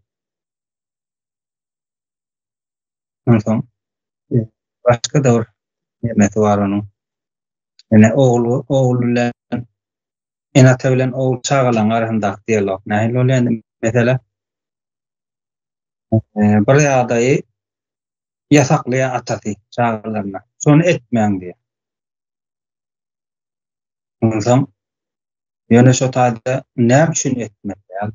Onsoň başga-da bir nemesi bar onuň. Ene ogul ogul bilen ene-ata bilen ogul çagalaryň arasyndaky dialog nähili bolýar indi mesele bir ýagdaýy ýasaklaýar atasy çagalaryna. Şony etmäň diýýär. Onsoň ýöne şo taýda näme üçin etmeli däl?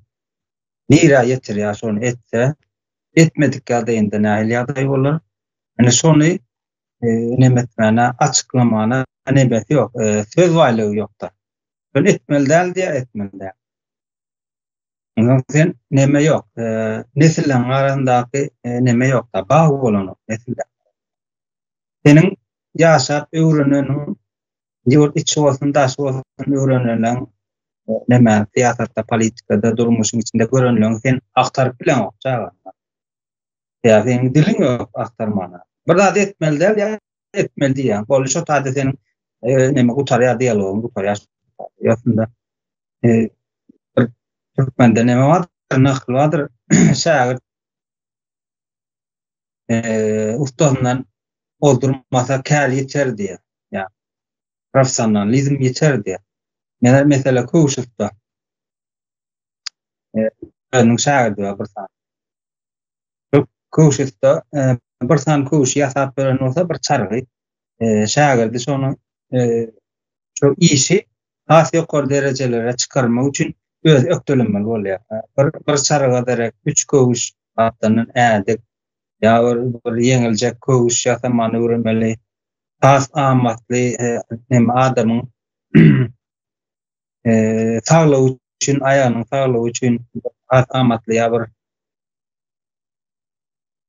Nirä ýetirýär şony etse? Etmedik ýagdaýynda nähili ýagdaý bolar? Ine şony neme etmäne, açyklamana nemesi ýok, söz baýlygy ýok-da. Şony etmeli däl diýýär, etmeli däl. Onsoň sen neme ýok, nesilleriň arasyndaky neme ýok-da, bag bolanok nesiller. Seniň ýaşap öwreneniň ýurt içi bolsun, daşy bolsun öwreneniň neme syýasatda, politikada, durmuşyň içinde görenleriňi sen agtaryp bileňok çagaňa. Ýa seniň diliň ýok agtarmana. Bir zat etmeli däl ýa etmeli diýýäň. Boldy şo taýda seniň neme gutarýar dialogyň gutarýar. Ýogsunda bir türkmende neme bardyr, nakyl bardyr, şägirt ustasyndan ozdurmasa kär ýiter diýýär. Ýa professionalizm ýiter diýýär. Meler mesele köwüş usta. Özüniň şägirdi bar bir sany. Köwüş usta bir sany köwüşi ýasap beren bolsa bir çargy şägirdi şony şo işi has ýokary derejelere çykarmak üçin özi ökdelenmeli bolýar. Bir bir çarga derek üç köwüş gapdandan ädik ýa bir bir ýeňiljek köwüş ýasamany öwrenmeli. Has amatly hem adamyň saglygy üçin, aýagynyň saglygy üçin has amatly ýa bir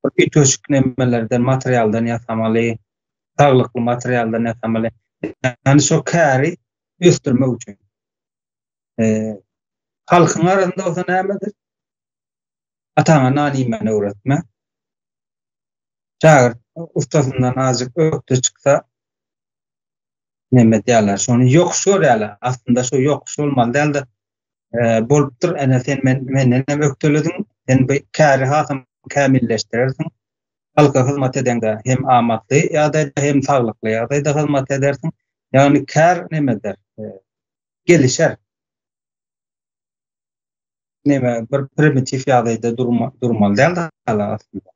bir üýtgeşik nemelerden, materialdan ýasamaly, saglykly materialdan ýasamaly. Ýagny şo käri ösdürmek üçin. Halkyň arasynda bolsa nämedir? Ataňa nan iýmäni öwretme. Şägirt ustasyndan azajyk ökde çyksa, neme diýerler, şony ýokuş görýärler. Aslynda şo ýokuş bolmaly däldi. Bolupdyr, ene sen men menden hem ökdelediň, sen bu käri hasam kämilleşdirersiň. Halka hyzmat edeňde hem amatly ýagdaýda, hem saglykly ýagdaýda hyzmat edersiň. Ýagny kär nemedir, gelişer. Neme bir primitiw ýagdaýda durma, durmaly däl hala aslynda.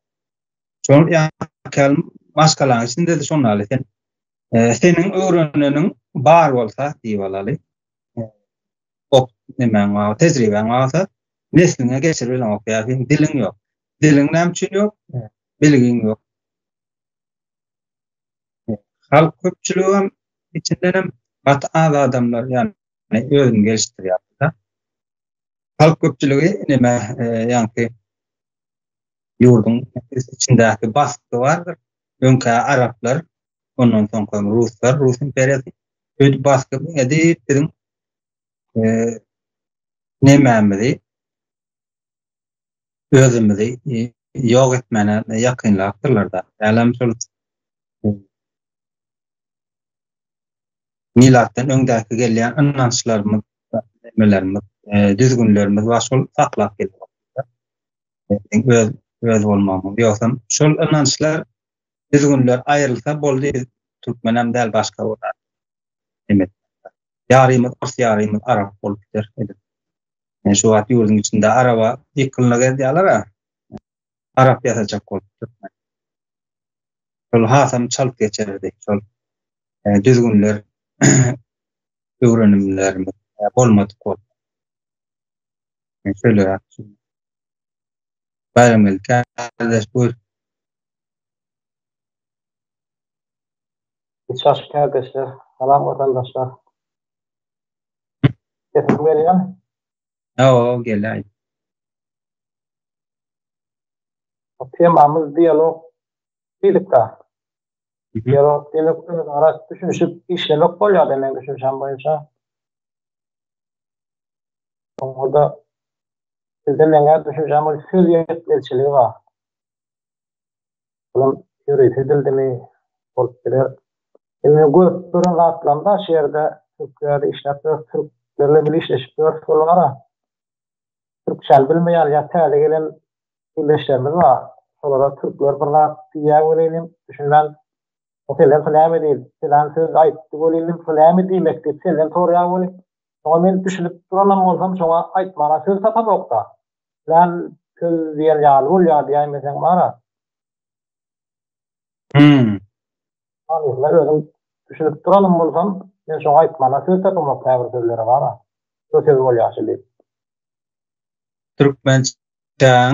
Şol ýaly maşgalaň içinde-de şonda ýaly sen seniň öwreneniň bar bolsa diýip alaly. Ok nemäň bar, tejribäň barsa nesliňe geçirip bileňok ýa seň diliň ýok. Diliň näme üçin ýok? Bilgiň ýok. Halk köpçüligem içindenem gaty az adamlar ýa özüni gelişdirýär. Halk köpçüligi neme ýaňky ýurduň içindäki basgy bardyr. Öňkä araplar, ondan soňky hem ruslar, rus imperiýasy öýdüp basgy edip biziň nemämizi özümizi ýok etmäne ýakynlapdyrlar-da. Hälem şol. Milatdan öňdäki gelýän ynançlarymyz, nemelerimiz, düzgünlerimiz bar, şol saklap gelýär. Biziň öz öz bolmagymyz. Ýogsam şol ynançlar, düzgünler aýrylsa boldy, biz türkmenem däl, başga bolar. Demek. Ýarymyz ors, ýarymyz arap bolup gider. Yani şu wagt ýurduň içinde araba ýykylna gezýärler-a. Arap ýasajak bolup türkmen. Şol hasam çalt geçerdi. Şol e, düzgünler öwrenimlerimiz e, bolmadyk bolsa. Yani şöyle Baýramgeldi kardeş buyur. Içaşyk kardeşler, salam watandaşlar. Sesim gelýärmi? Hawa, gelýär. Temamyz dialog diýdik-da. Dialog diýmek özara düşünişip işlemek bolýar-da meň düşünjäm boýunça. Soňra-da bizde meňä düşünjäm boýunça söz ýetmezçiligi bar. Olam ýörite edildimi bolup biler. Indi men görüp duran zatlarym bar şu ýerde Türkiýede işläp ýörüs, türkler bilen bile işleşip ýörüs olara. Türkçäni bilmeýän ýa täze gelen ildeşlerimiz bar. Şolara türkler bir zat diýýär welinim düşünmän o senden şu näme diýdi, filan söz aýtdy welinim şu näme diýmek diýip senden soraýar weli. Şoňa men düşünip duranam bolsam şoňa aýtmaga söz tapamok-da. Filan söz diýen ýaly bolýar diýäýmeseň bar-a. Hmm. Manysyna özüň düşünip duranym bolsam, men şoňa aýtmana söz tapamok käbir sözlere bar-a. Şo söz bolýar şu diýip. Türkmençäň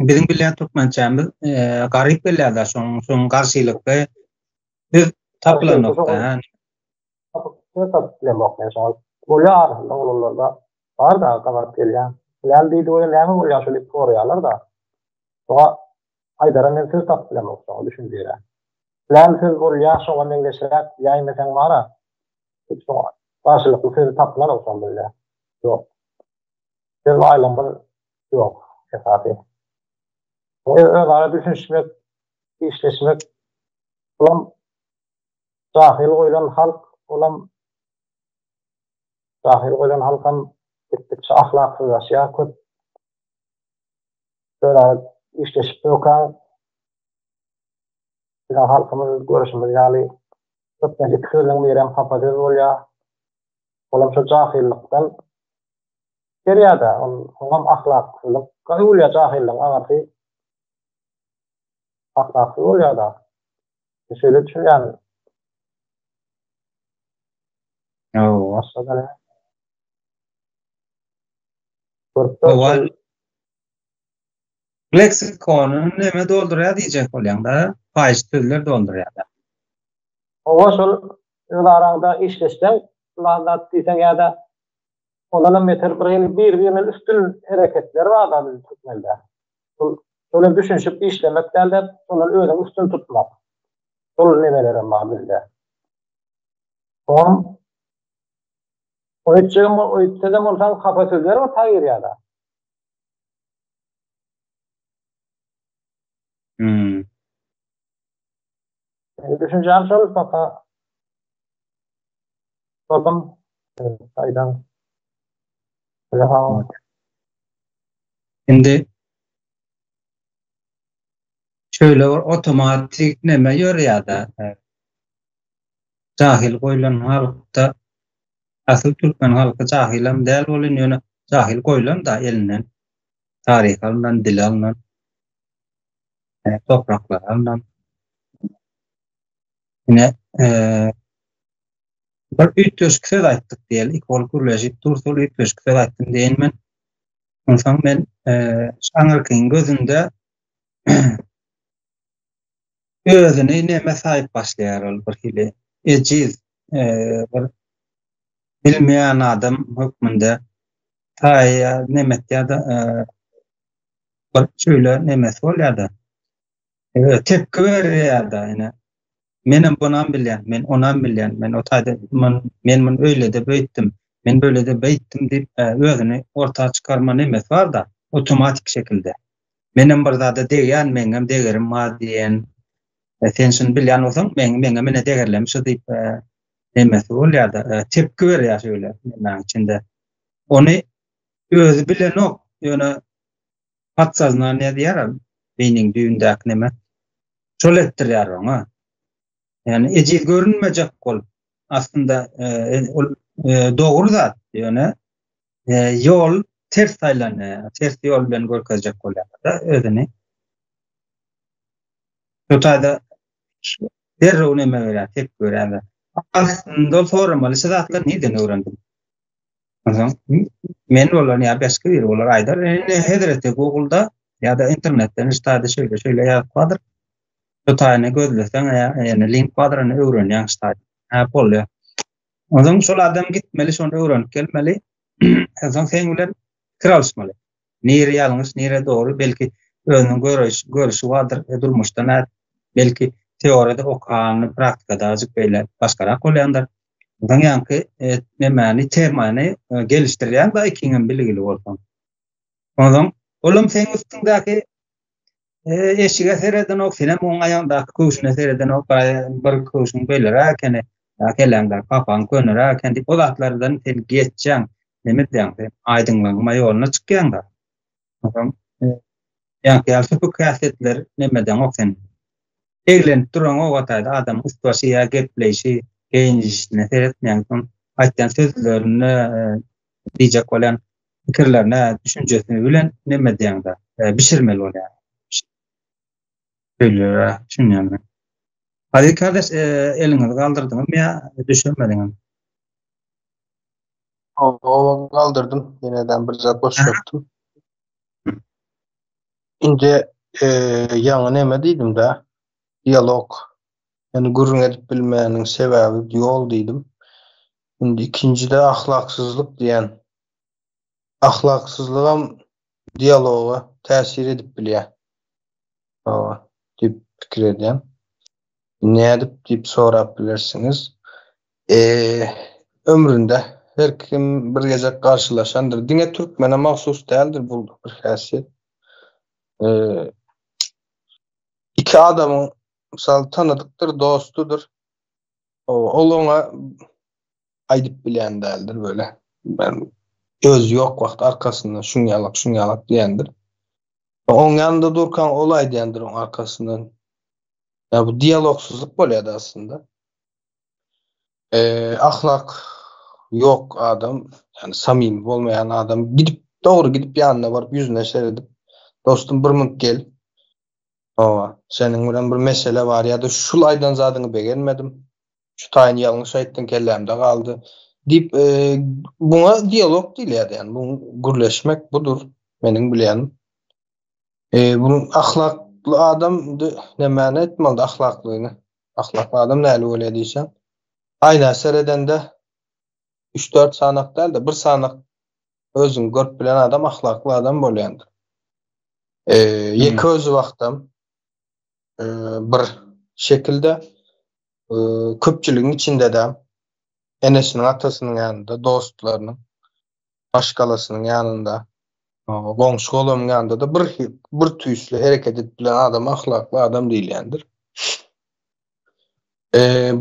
biziň bilýän türkmençämiz garyp gelýär-de, şoň şoň garşylykly söz tapylanok-da. Söz tapyp bilemok men şoňa. Bolýar arasynda olanlarda bar-da gabat gelýän. Bilal diýdi we näme bolýar şo diýip soraýarlar-da. Şoňa aýdara men söz tapyp bilemok şoňa düşündirä. Bilal söz bolýar şoňa meňzeşräk diýäýmeseň bar-a. Hiç şoňa garşylykly sözi tapylanok şoň bizde. Ýok. Söz baýlygymyz ýok esasy. Özara düşünişmek, işleşmek olam jahyl goýlan halk olam jahyl goýlan halkam gitdikçe ahlaksyzlaşýar köp özara işleşip ýörkäň biziň halkymyz görşümiz ýaly köplenç iki sözüň birem hapa söz bolýar. Olam şo jahyllykdan berýär-dä. Ol oňam ahlaksyzlyk öwülýär jahyllygyň aňyrsy ahlaksyz bolýar-da. Şeýle düşünýän. Hawa. Başga-da näme? Görüp dur. Leksikony neme doldurýar diýjek bolýaň-da, paýyş sözler doldurýar-da. Hawa, şol öz araňda işleşseň, pylan zat diýseň ýa-da ondanam beter bir hili bir-birinden üstün hereketler bar-da bizde türkmende. Şol şol hem düşünişip işlemek däl-de, şondan özüňi üstün tutmak. Şol nemelerem bar bizde. Soňam o etjegem, o etsegem bolsaň hapa sözler orta girýär-de. Hmm. Meniň düşünjäm şol papa. Sordum. Aýdan. Indi şöyle bir otomatik neme ýörýär-de. Jahil goýlan halkda asyl türkmen halky jahylam däl bolyn ýöne jahil goýlan da elinden. Taryh alnan, dil alnan, topraklar alnan. Ine, bir üýtgeşik söz aýtdyk diýeli, iki bolup gürleşip dursa ol üýtgeşik söz aýtdym diýen men. Onsoň men şu aňyrkyň gözünde özüni neme saýyp başlaýar ol bir hili ejiz, bir bilmeýän adam hökmünde saýýar, neme etýär-de, bir şeýle nemesi bolýar-da. Tepki berýär-de, ine. Menem bunam bilýän, men onam bilýän, men o taýda men muny öýle-de beýtdim, men beýle-de beýtdim diýip, özüni orta çykarma nemesi bar-da, awtomatik şekilde. Menem bir zada degýän, meňem degerim bar diýen. Sen şuny bilýän bolsaň, meň meňem ine degerlem şu diýip. nemesi bolýar-da, tepki berýär şeýle nemäň içinde. Ony özi bilenok, ýöne podsoznaniýe diýýär, beýniň düýbündäki neme. Şol etdirýär oňa. Ýani ejiz görünmejek bolup, aslynda ol dogry zat, ýöne ýol ters saýlanýar, ters ýol bilen görkezjek bolýar-da özüni. Şu taýda derrew neme berýär, tepki berýär. Aslynda ol soramaly, şu zatlary nirden öwrendiň? Onsoň men bolan ýa başga biri bolar aýdar, indi hezreti Google-da ýa-da internetden şu taýda şeýle-şeýle ýazyp bardyr. Şu taýyny gözleseň, ýa-da link bardyr, ony öwrenýäň şu taýda. Hä, bolýar. Onsoň şol adam gitmeli, şony öwrenip gelmeli. Onsoň seň bilen pikir alyşmaly. Nire ýalňyş, nire dogry, belki özüniň görüş, görüşi bardyr, e, durmuşda nä, belki teoriýada okanyny praktikada azajyk beýle başgarak bolýandyr. Onsoň ýaňky e, nemäni, temany e, gelişdirýäň da ikiňem bilgili bolsaň. Onsoň olam seň üstüňdäki Eşige seredenok, senem oň aýagyndaky köwşüne seredenok, bir köwşüň beýleräk ekeni, ýa kelläňdäki papagyň köneräk eken diýip, o zatlardan sen geçýäň, neme edýäň, sen aýdyňlygyň ýoluna çykýaň-da. Onsoň ýaňky ýaly süpük häsiýetler neme edeňok sen. Eglenip duraňok o taýda, adamyň üst-başy ýa gepleýşi, geýinişine seretmeýäň, soň aýtýan sözlerine diýjek bolýan pikirlerine, düşünjesine bilen neme edýäň-de, bişirmeli bolýar. Şeýle düşünýän men. Aziz kardeş, eliňizi galdyrdyňyzmy ýa düşürmediňiz? Hawa, galdyrdym. Ýeneden bir zat goşjakdym. Indi ýaňy neme diýdim-dä? Dialog. Ýani gürrüň edip bilmäniň sebäbi ýol diýdim. Indi ikinjide ahlaksyzlyk diýen. Ahlaksyzlygam dialoga täsir edip bilýär. Hawa, diýip pikir edýän. Nädip diýip sorap bilersiňiz. Ömründe her kim bir gezek garşylaşandyr. Diňe türkmene mahsus däldir bu bir häsiýet. Iki adamyň mysal tanadykdyr, dostudyr. Ol oňa aýdyp bilýän däldir böyle. Ben özi ýok wagt arkasyndan şuň ýalak, şuň ýalak diýendir. Oň ýanynda durkaň ol aýdýandyr oň arkasyndan. Ýa bu dialogsyzlyk bolýar aslynda. Eee ahlak ýok adam, ýani samimi bolmaýan adam gidip dogry gidip ýanyna baryp ýüzüne seredip, dostum bir munt gel. Hawa, seniň bilen bir mesele bar ýa-da şul aýdan zadyňy begenmedim. Şu taýyny ýalňyş aýtdyň kellämde galdy diýip, buňa dialog diýilýär ýani bu gürleşmek budur meniň bilýänim. Bunuň ahlakly adam nämäni aýtmalydy ahlaklyny? Ahlakly adam näli bolýar diýseň, aýna seredende üç-dört sanak däl-de, bir sanak özüňi görüp bilen adam ahlakly adam bolýandyr. Ýeke özi wagtam bir şekilde köpçüligiň içinde-de enesiniň, atasynyň ýanynda, dostlarynyň maşgalasynyň ýanynda, goňşy-golamyň ýanynda-da bir bir tüýsli hereket edip bilen adam ahlakly adam diýilýändir.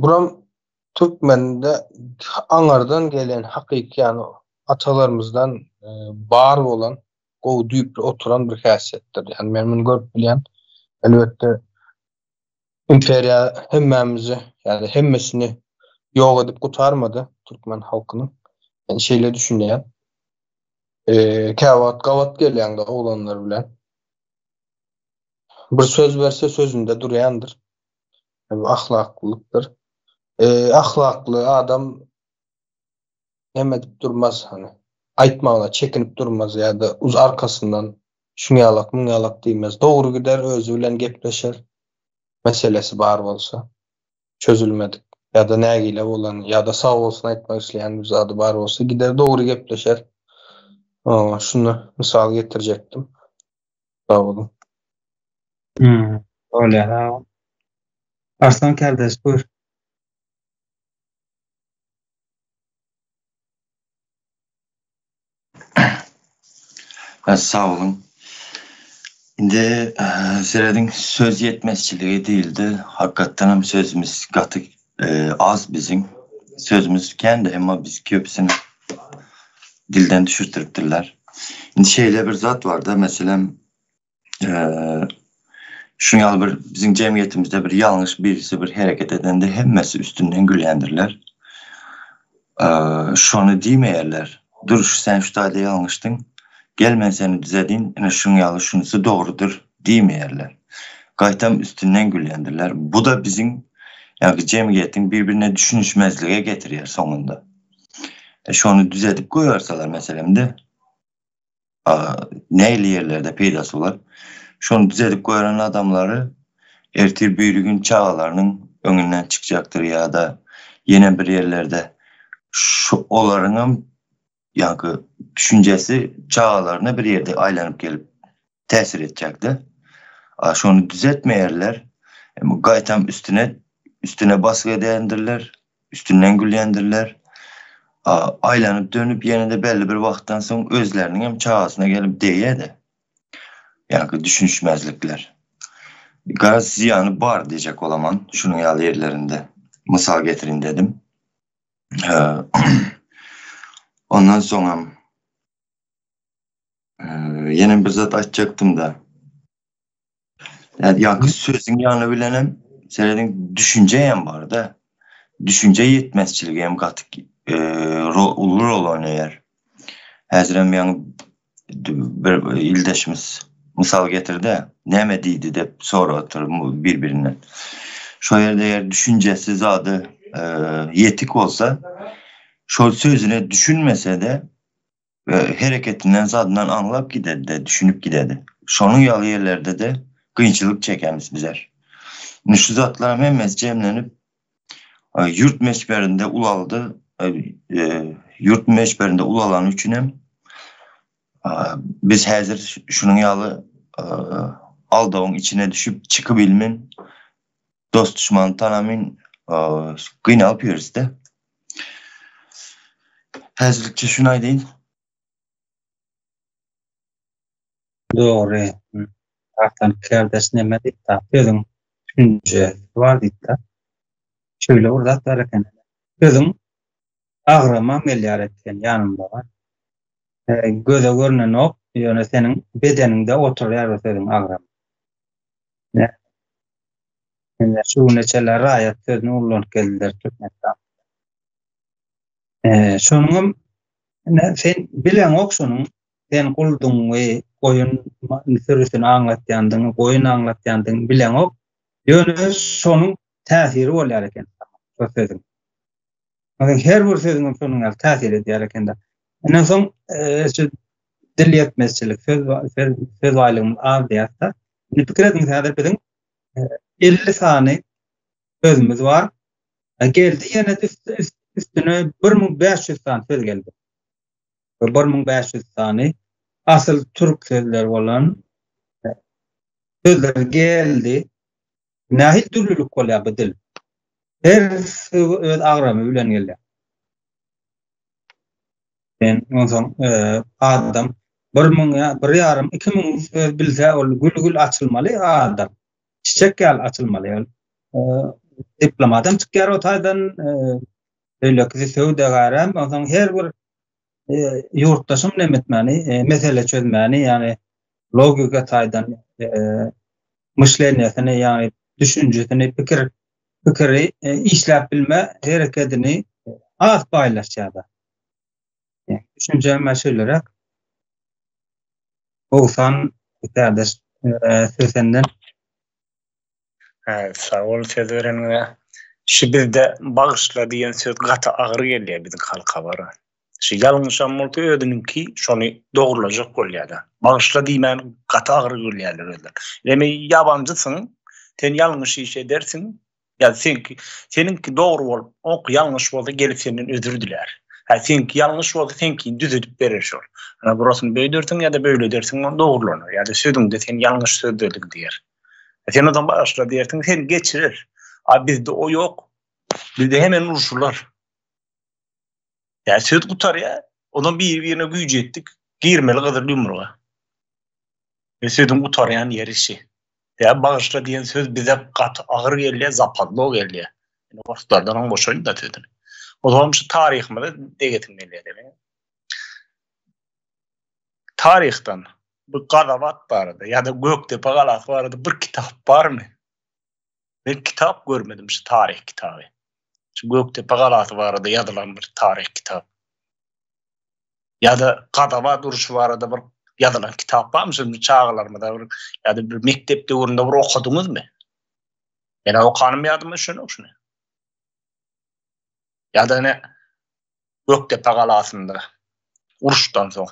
Buram türkmende aňardan gelen hakyky ýagny atalarymyzdan bar bolan gowy düýpli oturan bir häsiýetdir. Ýagny men muny görüp bilýän. Elbetde imperiýa hemmämizi, ýagny hemmesini ýok edip gutarmady türkmen halkynyň. Men şeýle düşünýän. Käwagt gabat gelýäňde oglanlar bilen. Bir söz berse sözünde durýandyr. Bu ahlaklylykdyr. Ahlakly adam neme edip durmaz hany. Aýtmagyna çekinip durmaz ýa-da uz arkasyndan şuňýalak muňýalak diýmez. Dogry gider özi bilen gepleşer. Meselesi bar bolsa. Çözülmedik ýa-da nägile bolan ýa-da sag bolsun aýtmak isleýän bir zady bar bolsa gider dogry gepleşer. Şuny mysal getirjekdim. Sag boluň. Hmm, bolýar sag bol. Arslan kardeş buyur. Sag boluň. Indi serediň söz ýetmezçiligi diýildi. Hakykatdan hem sözümiz gaty az biziň. sözümiz kändi, emma biz köpüsini dilden düşürtiripdirler. Indi şeýle bir zat bar-da, meselem, şuň ýaly bir biziň jemgyýetimizde bir ýalňyş birisi bir hereket edende hemmesi üstünden gülýändirler. Şony diýmeýärler. Dur, sen şu taýda ýalňyşdyň. Gel men seni düzedin, ine şuň ýaly şunysy dogrudyr diýmeýärler. Gaýtam üstünden gülýändirler. Bu-da biziň ýagny jemgyýetiň bir-birine düşünişmezlige getirýär soňunda. Şony düzedip goýarsalar meselem-de, nähili ýerlerde peýdasy bolar. Şony düzedip goýaran adamlary ertir birigün çagalarynyň öňünden çykjakdyr ýa-da ýene bir ýerlerde şu olaryňam ýaňky düşünjesi çagalaryna bir ýerde aýlanyp gelip täsir etjekde. A şony düzetmeýärler. Gaýtam üstüne üstüne basgy edýändirler, üstünden gülýändirler. A aýlanyp dönüp ýene-de belli bir wagtdan soň özleriniň hem çagasyna gelip degýär-de. Ýaňky düşünişmezlikler. Garaz zyýany bar diýjek bolaman şunuň ýaly ýerlerinde mysal getirin dedim. Ondan soňam ýene bir zat aýtjakdym-da. Ýa ýaňky sözüň ýany bilenem serediň düşünje hem bar-da. Düşünje ýetmezçiligi hem gaty uly rol oýnaýar. Häzirem ýaňy bir ildeşimiz mysal getirdi, näme diýdi diýip soradyr bir-birinden. Şo ýerde eger düşünjesi zady ýetik bolsa, şol sözüne düşünmese-de hereketinden zadyndan aňlap gidedi-de, düşünip gidedi. Şonuň ýaly ýerlerde-de kynçylyk çekemiz bizler. Indi şu zatlaryň hemmesi jemlenip ýurt möçberinde ulaldy. Ýurt möçberinde ulalany üçin hem biz häzir şunuň ýaly aldawyň içine düşüp çykybilmen, dost duşmany tanamyn gynalyp ýörüs-de. Häzirlikçe şuny aýdaýyn. Dogry. Arslan kärdeş neme diýipdi? Sözüň düşünjesi bar diýipdi. Şeýle bir zat bar eken. Sözüň agramam gelýär eken ýanynda bar. Göze görnenok, ýöne seniň bedeniňde oturýar o sözüň agramy. Ine şu güne çenli raýat sözüni ullanyp geldiler Türkmenistan. Şonuňam ine sen bileňok şonuň sen gulduňy, goýun sürüsini aňlatýandygyňy, goýun aňlatýandygyňy bileňok. Ýöne şonuň täsiri bolýar eken şo sözüň. Onuň her bir sözüňem şonuň ýaly täsir edýär eken-de. Ondan soň şu dil ýetmezçilik, söz söz söz baýlygymyz az diýýäs-de. Indi pikir ediň häzir biziň 50 sany sözümiz bar. Geldi ýene üstüne 1500 sany söz geldi. 1500 sany asyl türk sözleri bolan sözler geldi. Nähili dürlülik bolýar bu dil? Her söz öz agramy bilen gelýär. Men onsoň adam 1000 ýa 1,5 2000 söz bilse ol gül-gül açylmaly adam. Çiçek ýaly açylmaly ol. Diplomatam çykýar o taýdan, beýlekisi söwdagärem, onsoň her bir ýurtdaşym näme etmäni, mesele çözmäni, ýagny logika taýdan myşleniýesini, ýagny düşünjesini, pikir pikiri işläp bilme herekedini has baýlaşýar-da. Düşünjem şeýleräk. Oguzhan kardeş söz senden. Hä, sag bol söz bereniňe. Şu bizde bagyşla diýen söz gaty agyr gelýär biziň halka bara. Şu ýalňyşam bolsa özüniňki şony dogrulajak bolýar-da. Bagyşla diýmän gaty agyr gelýärler özleri. Ýöne ýabanjysyň, sen ýalňyş iş edersiň, Ýa seňki, seniňki dogry bolup, oňky ýalňyş bolsa gelip senden özür dilär. Hä, seňki ýalňyş bolsa seňkini düzedip berer şol. Ana burasyny beýdersiň ýa-da beýle edersiň ol dogrulanar. Ýa-da sözüňde sen ýalňyş sözlediň diýer. Sen ondan bagyşla diýersiň, seni geçirer. A bizde o ýok. Bizde hemen urşular. Ýa söz gutarýar, ondan biri-birine güýç etdik, girmeli gyzyl ýumruga. We sözüň gutarýan ýeri şi. Ýa bagyşla diýen söz bize gaty agyr gelýär, zapadlo gelýär. Indi orslardan hem goşaýyn-da sözüni. Ozalym şu taryhymyza degesim gelýär. Taryhdan bu Gazawat barada ýa-da Gökdepe galasy barada bir kitap barmy? Men kitap görmedim şu taryh kitaby. Şu Gökdepe galasy barada ýazylan bir taryh kitap. Ýa-da Gazawat urşy barada bir ýazylan kitap barmy şuny çagalarymyza bir ýa-da bir mekdep döwründe bir okadyňyzmy? Men okanym ýadyma düşenok şuny. Ýa-da ine Gökdepe galasynda uruşdan soň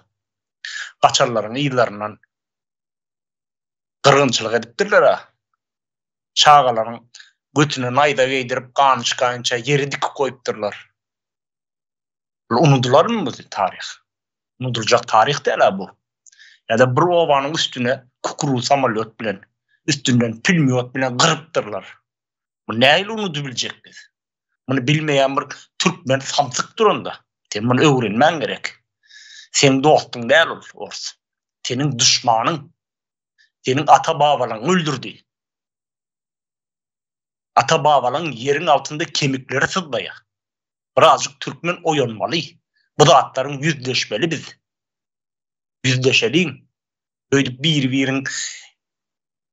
gaçanlaryň yzlaryndan gyrgynçylyk edipdirler-ä. Çagalaryň götüne naýza geýdirip, gany çykaýynça ýere dikip goýupdyrlar. Bul unudylarmy bu taryh? Unudyljak taryh däl-ä bu. Ýa-da bir obanyň üstüne kukuruz samolýot bilen, üstünden pülmýot bilen gyrypdyrlar. Muny nähili unudybiljek biz? Muny bilmeýän bir türkmen samsyk duranda. Sen muny öwrenmäň gerek. Seň dostuň däl ol ors. Seniň duşmanyň. Seniň ata-babalaňy öldürdi. Ata-babalaň ýeriň altynda kemikleri syzlaýar. Birazjyk türkmen oýanmaly. Bu zatlaryň ýüzleşmeli biz. Ýüzleşeliň. Öýdüp biri-birin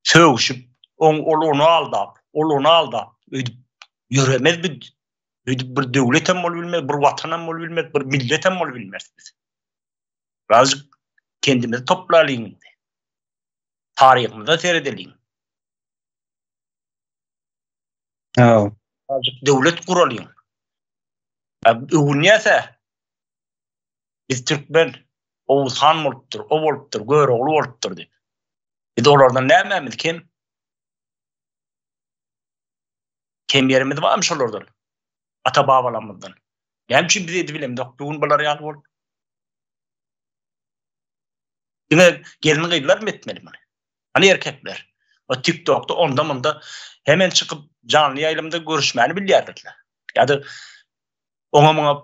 sögüşip, oň ol ony aldap, ol ony aldap, öýdüp ýöremez bi. Öýdüp bir döwletem bolubilmez, bir watanam bolubilmez, bir milletem bolubilmeris biz. Birazjyk kendimizi toplalyň indi. Taryhymyza seredeliň. Haw. Birazjyk döwlet guralyň. Öwünýäs-ä. Biz türkmen, Oguz han bolupdyr, o bolupdyr, Görogly bolupdyr diýip. Biz olardan nämämiz kem? Kem ýerimiz barmy şolardan? Ata-babalarymyzdan. Näme üçin biz edibilemzok bu gün bular ýaly bolup? Diňe gelin-gyzlarmy etmeli muny? Hany erkekler? O TikTokda onda-munda hemen çykyp janly ýaýlymda görüşmäni bilýärler. Ýa-da oňa-muňa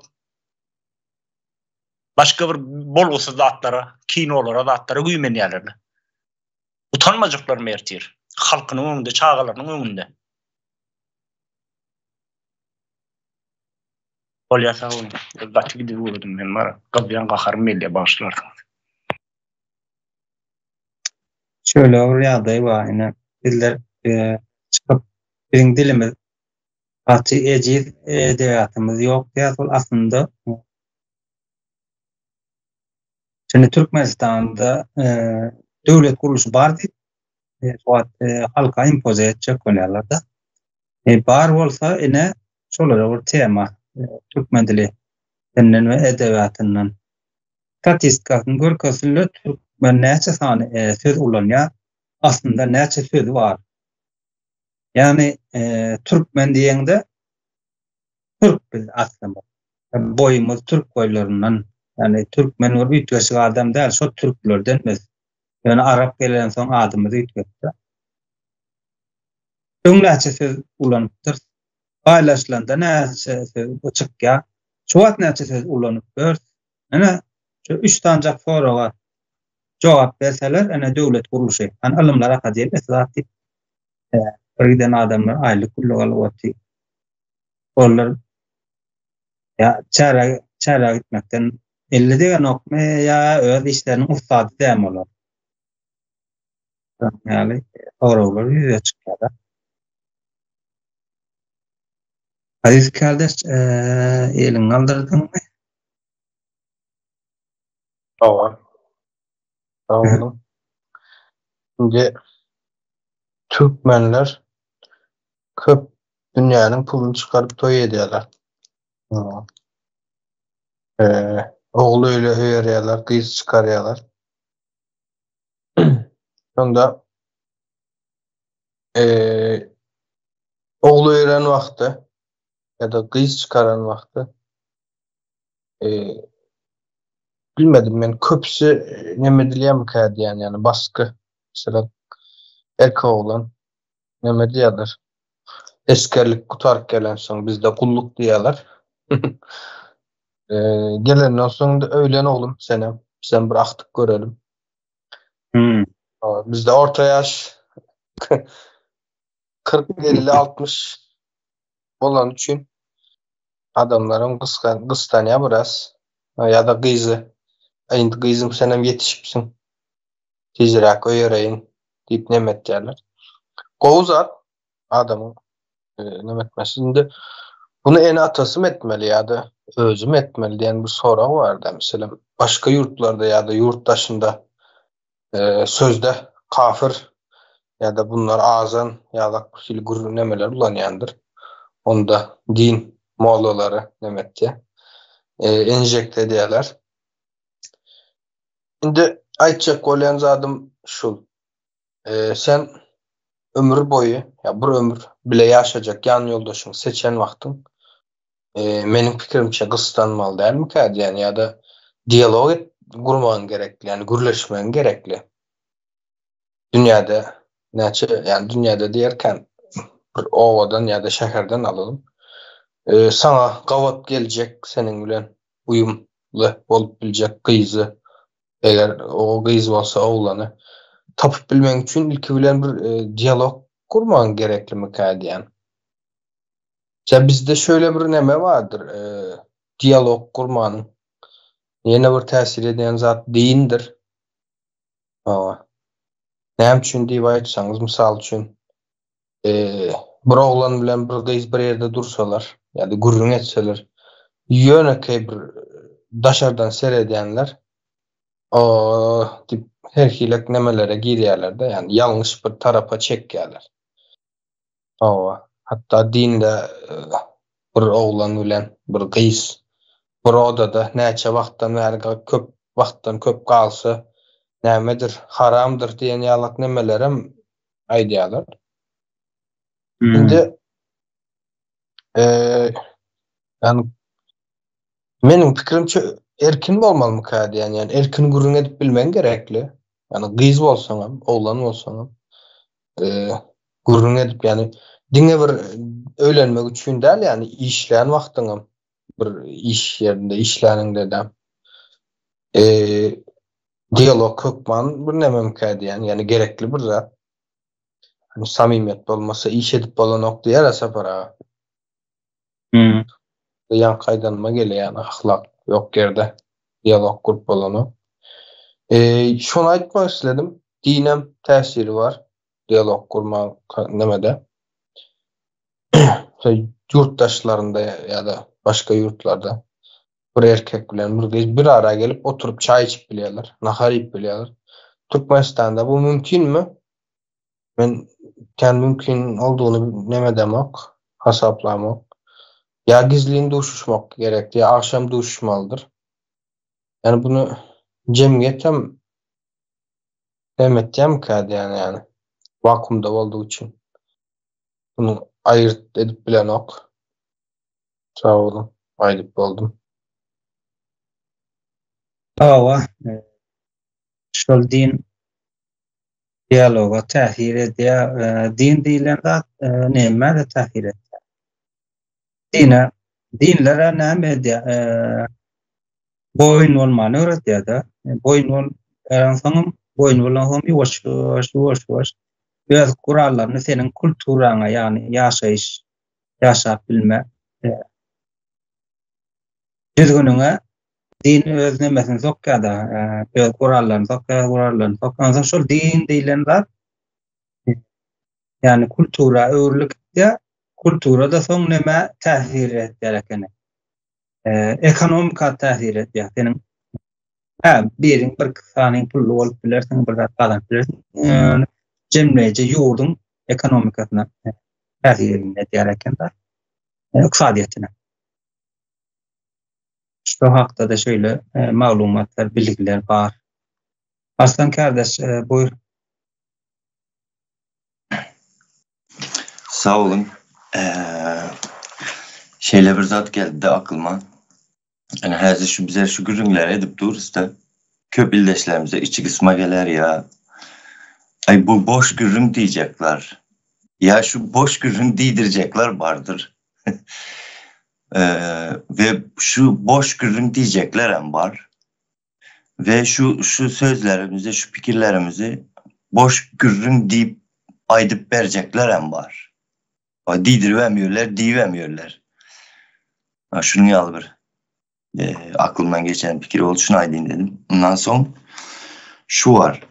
başga bir bolgusyz zatlara, kinolara, zatlara güýmenýärler. Utanmajaklarmy ertir? Halkynyň öňünde, çagalarynyň öňünde. Bolýar sag boluň. Gaty gidip ugradym men bar. Gyzýan gaharym gelýär bagyşlarsyňyz. Şöyle bir ýagdaý bar ine bizler çykyp biziň dilimiz gaty ejiz edebiýatymyz ýok diýýäs ol aslynda Şimdi Türkmenistanda döwlet gurluşy bar diýip şu wagt halka impoze etjek bolýarlar-da. Bar bolsa ine şolara bir tema türkmen dili dilinden we edebiýatyndan statistikasyny görkezsinler türkmen näçe sany söz ulanýar aslynda näçe sözi bar. Ýagny türkmen diýeňde türk biz aslymyz. Boýumyz türk boýlaryndan. Ýagny türkmen bir üýtgeşik adam däl, şo türklerden biz. Ýöne arap gelensoň adymyzy üýtgetdi. Öň näçe söz ulanypdyr? Paýlaşylanda näçe söz çykýar? Şu wagt näçe söz ulanyp ýörüs? Ine, şu üç sanjak soraga jogap berseler, ine döwlet gurluşy, hany ylymlar akademiýasy zat diýip, bir giden adamlar aýlyk günlük alyp otyr. Olar ýa çärä çärä gitmekden elli degenokmy ýa öz işleriniň ussady dämi olar? Şonuň ýaly soraglar ýüze çykýar. Aziz kardeş, eliňi galdyrdyňmy? Hawa. Sag boluň. Indi türkmenler köp dünýäniň puluny çykaryp toý edýärler. Ogul öýle öýerýärler, gyz çykarýarlar. Şonda ogul öýeren wagty ýa-da gyz çykaran wagty bilmedim men köpüsi neme edilýärmikä diýýän ýagny basgy meselem erkek oglan neme diýýärler esgerlik gutaryp gelensoň bizde gulluk diýýärler gelenden soň öýlen oglum senem bizem bir agtyk görelim Hmm. Bizde orta ýaş 40, 50, 60 bolany üçin. Adamlaram gysgan gyssanýar biraz. Ýa-da gyzy, Indi gyzym senem ýetişipsiň. Tizräk öýereýin diýip neme etýärler. Gowy zat adamyň neme etmesi. Indi bunu ene-atasymy etmeli ýa-da özümi etmeli diýen bir sorag bar-da. Meselem, başga ýurtlarda ýa-da ýurt daşynda sözde kafir ýa-da bunlar azan ýalak bir hili gürrüň nemeler ulanýandyr. Onda din mollalary neme etýär? Enjekte edýärler. Indi aýtjak bolýan zadym şul. Sen ömür boýy ýa bir ömür bile ýaşajak ýan ýoldaşyňy seçen wagtyň meniň pikirimçe gyssanmaly dälmikä diýýän ýa-da dialog et gurmagyň gerekli, ýagny gürleşmegiň gerekli. Dünýäde näçe, ýagny dünýäde diýerkän bir obadan ýa-da şäherden alalym. Saňa gabat geljek seniň bilen uýumly bolup biljek gyzy, eger o gyz bolsa oglany tapyp bilmegiň üçin ilki bilen bir dialog gurmagyň gereklimikä diýýän. Ýa bizde şöyle bir neme bardyr, dialog gurmanyň ýene bir täsir edýän zat dindir. Hawa. Näme üçin diýip aýtsaňyz, mysal üçin, bir oglan bilen bir gyz bir ýerde dursalar ýa-da gürrüň etseler, ýönekeý bir daşardan seredýänler o diýip her hili nemelere girýärler-de, ýagny ýalňyş bir tarapa çekýärler. Hawa, hatda dinde bir oglan bilen bir gyz bir odada näçe wagtdan bäri köp wagtdan köp galsa nämedir, haramdyr diýen ýalak nemelerem aýdýarlar. Indi ýagny meniň pikirimçe erkin bolmalymyka diýen, ýagny erkin gürrüň edip bilmegiň gerekli. Ýagny gyz bolsaňam, oglan bolsaňam gürrüň edip, ýagny diňe bir öýlenmek üçin däl, ýagny işlän wagtyňam bir iş ýerinde işläniňde-de dialog hökman bir nememkä diýýän, ýagny gerekli bir zat. Hani samimiýet bolmasa iş edip bolanok diýer-ä Sapar aga. Hmm. Ýaňky aýdanyma gelýär, ýagny ahlak ýok ýerde dialog gurup bolanok. Eee, şony aýtmak isledim. Dinem täsiri bar dialog gurmak nemede. Ýurt daşlarynda ýa-da başga ýurtlarda bir erkek bilen bir gyz bir ara gelip oturyp çaý içip bilýärler, nahar iýip bilýärler. Türkmenistanda bu mümkinmi? Men kän mümkin olduğuny nemedemok, hasaplamok. Ýa gizlin duşuşmak gerek, ýa agşam duşuşmalydyr. Ýani bunu jemgyýet hem hem etýärmikä diýýän ýani. Wakuumda boldugy üçin. Bunu aýyrt edip bilenok. Sag boluň, aýdyp boldum. Hawa, şol din dialoga täsir edýär. Din diýlen zat nämä-de täsir edýär. Dine, dinlere näme edýär? Boýun bolmany öwredýär-de. Boýun bol, soňam boýun bolansoň ýuwaş-ýuwaş, ýuwaş-ýuwaş öz gurallaryny seniň kulturaňa, ýagny ýaşaýyş, ýaşap bilme düzgüniňe din öz nemesini sokýar-da, öz gurallaryny sokýar, gurallaryny sokýar. Onsoň şol din diýlen zat ýagny kultura öwrülip gitýär. Kultura-da soň nämä täsir edýär ekeni? Ekonomika täsir edýär. Seniň hä, biriň bir sanyň pully bolup bilersiň, bir zat gazanyp bilersiň. Jemleýji ýurduň ekonomikasyna täsir edýär eken-de, ykdysadyýetine. Şu hakda-da şeýle maglumatlar, bilgiler bar. Arslan kardeş, buýur. Sag boluň. Şeýle bir zat geldi-de aklyma. Ine häzir şu bize şu gürrüňleri edip durus-da. Köp ildeşlerimize içi gysma geler ýa Aý bu boş gürrüň diýjekler. Ýa şu boş gürrüň diýdirjekler bardyr. We şu boş gürrüň diýjeklerem bar. We şu şu sözlerimizi, şu pikirlerimizi boş gürrüň diýip aýdyp berjeklerem bar. Diýdiribem ýörler, diýibem ýörler. Şunuň ýaly bir aklymdan geçen pikir boldy, şuny aýdayyn dedim. Ondan soň şu bar.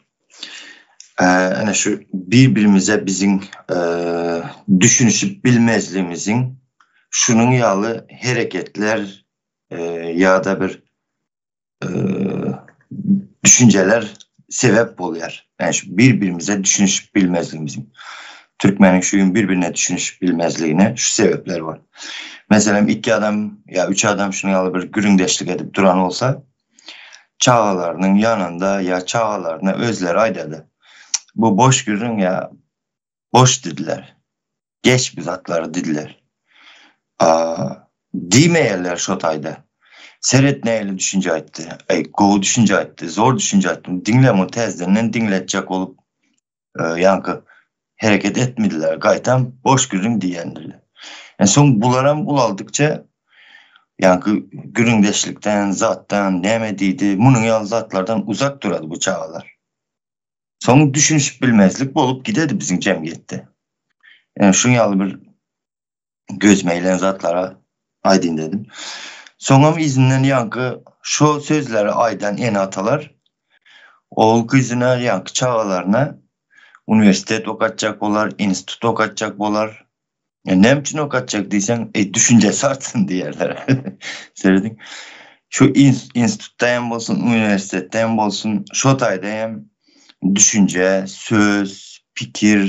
Ene şu bir-birimize biziň düşünişip bilmezligimiziň şunuň ýaly hereketler ýa-da bir düşünjeler sebäp bolýar. Yani şu bir-birimize düşünişip bilmezligimizin. Türkmeniň şu gün bir-birine düşünişip bilmezligine şu sebäpler bar. Meselem iki adam ýa üç adam şunuň ýaly bir gürrüňdeşlik edip duran bolsa, çagalarynyň ýanynda ýa çagalaryna özleri aýdady. Bu boş gürrüň ýa boş didiler. Geç bu zatlary didiler. A diýmeýärler şo taýda. Seret nähili düşünje aýtdy. Aý gowy düşünje aýtdy, zor düşünje aýtdy. Diňle muny täzedenden diňletjek bolup ýaňky hereket etmediler. Gaýtam boş gürrüň diýendirler. E soň bularam ulaldykça ýaňky gürrüňdeşlikden, zatdan, näme diýdi, munuň ýaly zatlardan uzak durady bu çagalar. Soň düşünişip bilmezlik bolup gidedi biziň jemgyýetde. Ýani şuň ýaly bir gözüme ilen zatlara aýdyn dedim. Soňam yzyndan ýaňky şo sözleri aýdan ene-atalar ogul gyzyna ýaňky çagalaryna uniwersitet okatjak bolar, institut okatjak bolar. E, näme üçin okatjak diýseň, e, düşünjesi artsyn diýerler. Serediň. Şu institutda hem bolsun, uniwersitetde hem bolsun, şo taýda hem düşünje, söz, pikir,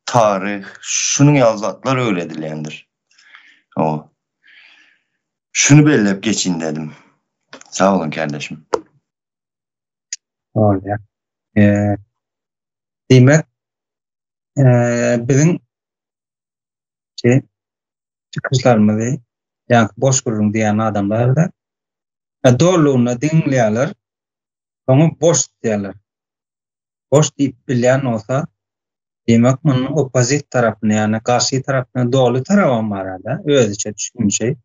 taryh, şunuň ýaly zatlar öwredilýändir. O. Şuny belläp geçin dedim. Sag boluň kärdeşim. Bolýar. Eee, diýmek, biziň çykyşlarymyzy ýa boş gürrüň diýen adamlar-da dolulygyna diňleýärler, soňa boş diýýärler. Boş diýip bilýän bolsa, diýmek munuň oppozit tarapyny, ýagny garşy tarapyny doly tarabam bar-da, özüçe düşünişi.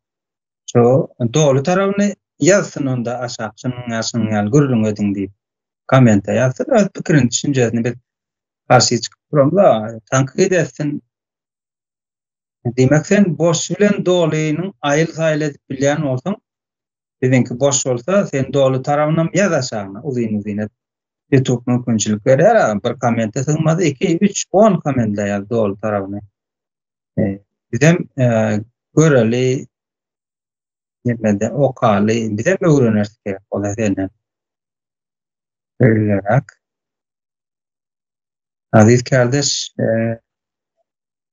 Şo doly tarabyny ýazsyn onda aşak şunuň ýaly şunuň ýaly gürrüň ediň diýip kommente ýazsyn öz pikirini düşünjesini biz garşy çykyp duramyz tankyt etsin. Diýmek sen boş bilen dolynyň aýyl saýyl edip bilýän bolsaň biziňki boş bolsa sen doly tarabynam ýaz aşagyna uzyn uzyn edip. Youtube mümkinçilik berýär a bir kommente sygmaz 2 3 10 kommente ýaz doly tarabyny. Bizem göreli nemede okaly bizem öwreneris gerek bolsa senden. Öýleräk. Aziz kardeş,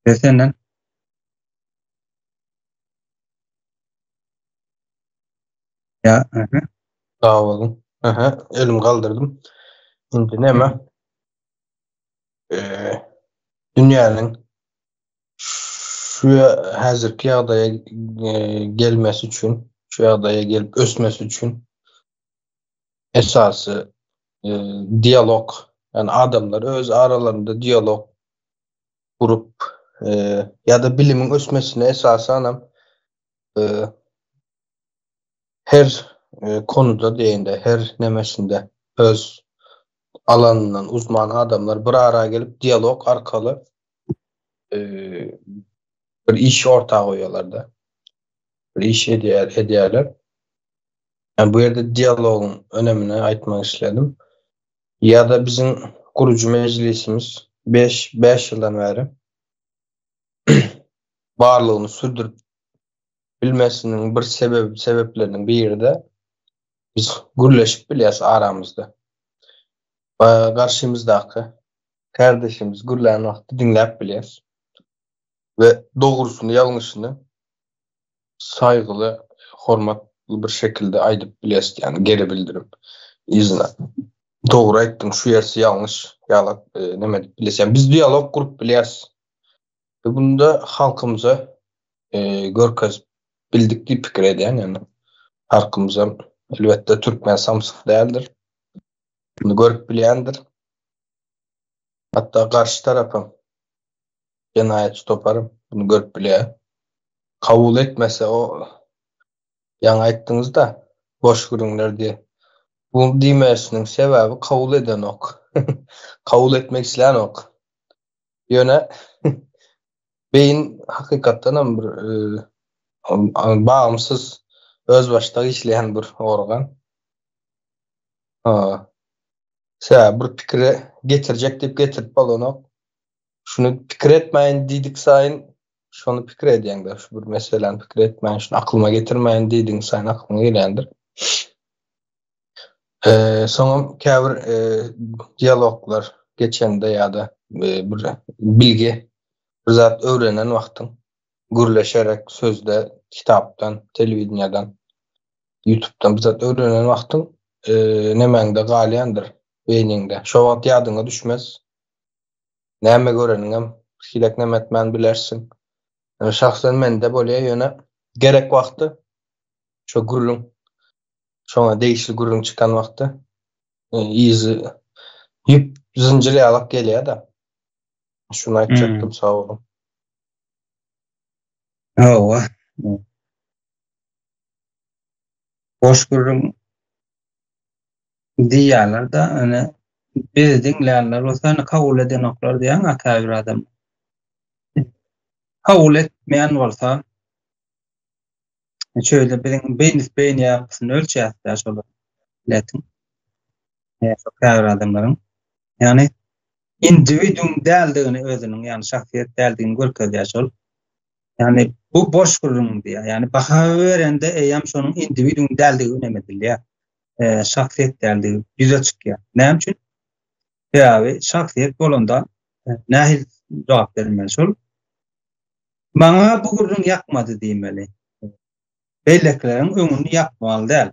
söz senden. Ya, aha. Sag boluň. Aha, elim galdyrdym. Indi näme? Eee, dünýäniň şu häzirki ýagdaýa gelmesi üçin, şu ýagdaýa gelip ösmesi üçin esasy dialog, ýagny adamlar öz aralarynda dialog gurup, ýa-da bilimiň ösmesine esasanam her konuda diýende, her nemesinde öz alanyndan uzman adamlar bir ara gelip dialog arkaly bir iş orta goýýarlar-da. Bir iş edýär, edýärler. Yani bu ýerde dialogyň önemini aýtmak isledim. Ýa-da biziň gurujy mejlisimiz 5 5 ýyldan bäri barlygyny sürdürip bilmesiniň bir sebep sebäpleriniň biri-de biz gürleşip bilýäs aramyzda. Garşymyzdaky kärdeşimiz gürlän wagty diňläp bilýäs. We dogrusyny, ýalňyşyny saýgyly, hormatly bir şekilde aýdyp bilýäs, ýagny geri bildirip yzyna. Dogry aýtdyň, şu ýersi ýalňyş ýaly neme edip bilýäs. Ýagny biz dialog gurup bilýäs. We bunda halkymyza görkezip bildik diýip pikir edýän, ýagny halkymyzam elbetde türkmen samsyk däldir. Muny görüp bilýändir. Hatda garşy tarapam jenaýatçy toparam muny görüp bilýär. Kabul etmese o ýaňy aýtdyňyzda boş gürrüňler diýe. Bu diýmesiniň sebäbi kabul edenok. Kabul etmek islänok. Ýöne beýin hakykatdanam bir e, Bagymsyz özbaşdak işleýän bir organ. Sebäbi bir pikire getirjek diýip getirip bolanok. Şuny pikir etmäýin diýdik saýyn şony pikir edýäňdä. Şu bir meseläni pikir etmäýin, şuny aklyma getirmäýin diýdigiň saýyn aklyňa gelýändir. Soňam käbir dialoglar geçende ýa-da bir bilgi, bir zat öwrenen wagtyň gürleşerek sözde, kitapdan, telewideniýadan, ýutubdan bir zat öwrenen wagtyň nemäňde galýandyr, beýniňde. Şo wagt ýadyňa düşmez. Näme göreniňem hilek neme etmän bilersiň. Şahsen mende bolýar ýöne gerek wagty şo gürrüň şoňa degişli gürrüň çykan wagty yzy ýüp zynjyr ýalak gelýär-de. Şuny aýtjakdym sag boluň. Hawa. Boş gürrüň diýýärler-de, ine bizi diňleýänler bolsa ine kabul edenoklar diýýän-ä käbir adam. Kabul etmeýän bolsa şeýle biziň beýnis beýni ýapysyny ölçäýäs-dä şolar milletiň. Şo käbir adamlaryň. Ýagny indiwiduum däldigini özüniň, ýagny şahsyýet däldigini görkezýär şol. Ýagny bu boş gürrüň diýýär. Ýagny baha berende eýýäm şonuň indiwiduum däldigi önem edilýär. Şahsyýet däldigi ýüze çykýar. Näme üçin? Sebäbi şahsyýet bolanda nähili jogap bermeli şol? Maňa bu gürrüň ýakmady diýmeli. Beýlekileriň öňüni ýapmaly däl.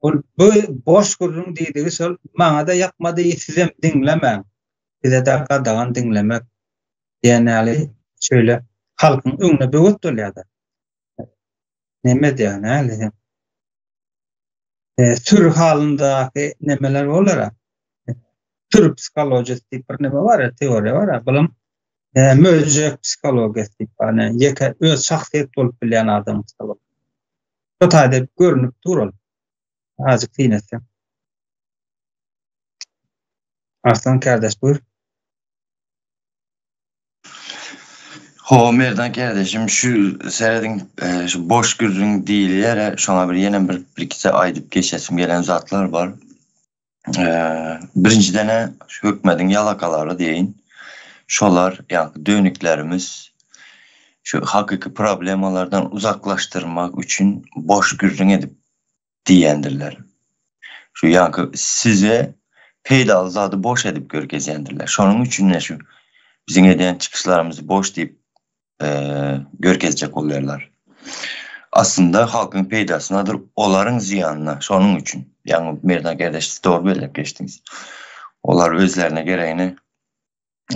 Ol bu boş gürrüň diýdigi şol maňa-da ýakmady, sizem diňlemäň. Size-de gadagan diňlemek diýen ýaly şeýle halkyň öňüne böwet bolýar-da. Neme edýär, nähili? Süri halyndaky nemeler bolar-a. Süri psihologiýasy diýip bir neme bar-a, teoriýa bar-a. Bulam möjek psihologiýasy diýip bar. Ýeke öz şahsyýet bolup bilýän adamyň psihologiýasy. Şo taýda görnüp dur ol. Azajyk syn etseň. Arslan kardeş buyur. Hawa Merdan kardeşim şu serediň şu boş gürrüň diýilýär şoňa bir ýene bir birkije aýdyp geçesim gelen zatlar bar. Birinjiden-ä şu hökmediň ýalakalary diýeýin. Şolar ýaňky dönüklerimiz şu hakyky problemalardan uzaklaşdyrmak üçin boş gürrüň edip diýendirler. Şu ýaňky size peýdaly zady boş edip görkezýändirler. Şonuň üçin-de şu biziň edýän çykyşlarymyzy boş diýip görkezjek bolýarlar. Aslynda halkyň peýdasynadyr, olaryň zyýanyna. Şonuň üçin, ýaňy Merdan kardeş siz dogry belläp geçdiňiz. Olar özlerine geregini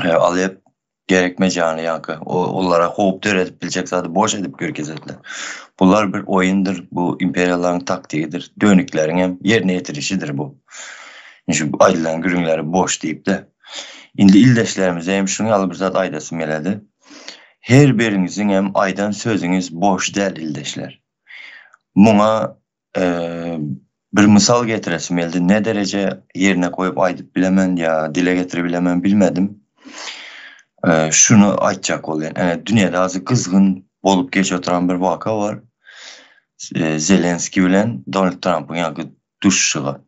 alyp gerekmejany ýaňky olara howp döredip biljek zady boş edip görkezediler. Bular bir oýundyr, bu imperiýalaryň taktigidir, dönükleriň hem ýerine ýetirişidir bu. Şu aýdylan gürrüňleri boş diýip-de. Indi ildeşlerimize hem şunuň ýaly bir zat aýdasym geledi. Her biriňiziň hem aýdan sözüňiz boş däl ildeşler. Muňa Bir mysal getiresim geldi. Ne dereje ýerine goýup aýdyp bilemen ýa dile getirip bilemen bilmedim. Şuny aýtjak bolýan. Ene dünýäde azy gyzgyn bolup geçip oturan bir waka bar. Zelenskiý bilen Donald Trampyň ýaňky duşuşygy.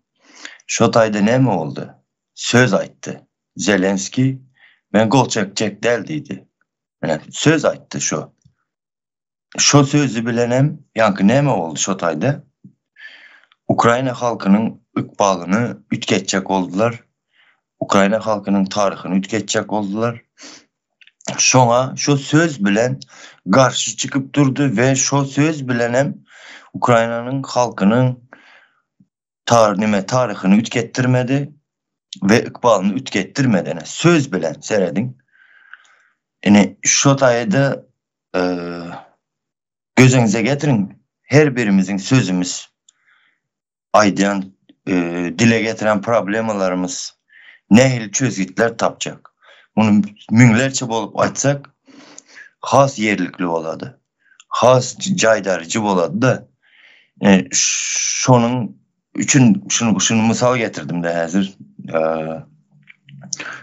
Şo taýda näme boldy? Söz aýtdy. Zelenskiý men gol çekjek däl diýdi. Ene söz aýtdy şo. Şo sözi bilenem ýaňky näme boldy şo taýda? Ukraina halkynyň ykbalyny üýtgetjek boldular. Ukraina halkynyň taryhyny üýtgetjek boldular. Şoňa şo söz bilen garşy çykyp durdy we şo söz bilenem Ukrainanyň halkynyň tar nime taryhyny üýtgetdirmedi we ykbalyny üýtgetdirmedi. Ine söz bilen serediň. Ine şo taýda gözüňize getiriň her birimiziň sözümiz aýdýan dile getiren problemalarymyz nähili çözgütler tapjak. Muny müňlerçe bolup aýtsak has ýerlikli bolady. Has jaýdaryjy bolady-da. Şonuň üçin şuny şuny mysal getirdim-de häzir.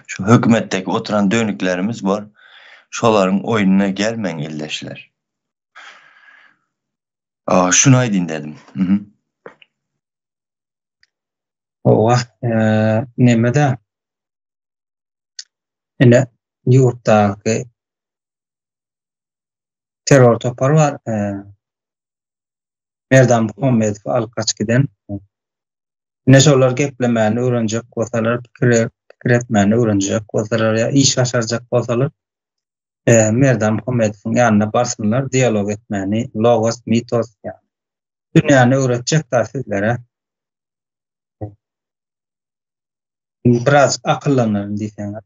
Şu hökümetdeki oturan dönüklerimiz bar. Şolaryň oýnuna gelmäň ildeşler. Şuny aýdyn dedim. Hawa, neme-de ine ýurtdaky terror topary bar. Merdan Muhammedowy alyp gaçyp giden. Ine şolar geplemäni öwrenjek bolsalar, pikir pikir etmäni öwrenjek bolsalar ýa iş başarjak bolsalar, Merdan Muhammedowyň ýanyna barsynlar, dialog etmäni, logos, mitos ýa dünýäni öwretjek da sizlere. Biraz akyllanaryn diýseňiz.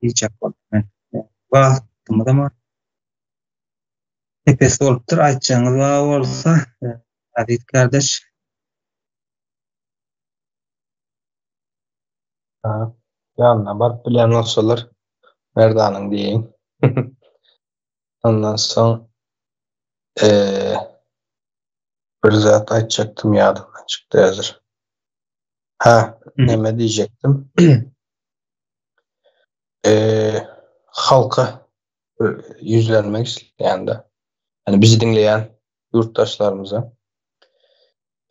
Diýjek boldum men. Wagtymyzam epes bolupdyr. Aýtjagyňyz bar bolsa, Aziz kardeş. Ha, ýanyna baryp bilýän bolsalar, Merdanyň diýeýin. Ondan soň eee bir zat aýtjakdym ýadymdan çykdy häzir. Ha, näme diýjekdim? Eee halka ýüzlenmek isleýän-de. Ýani bizi diňleýän ýurtdaşlarymyza.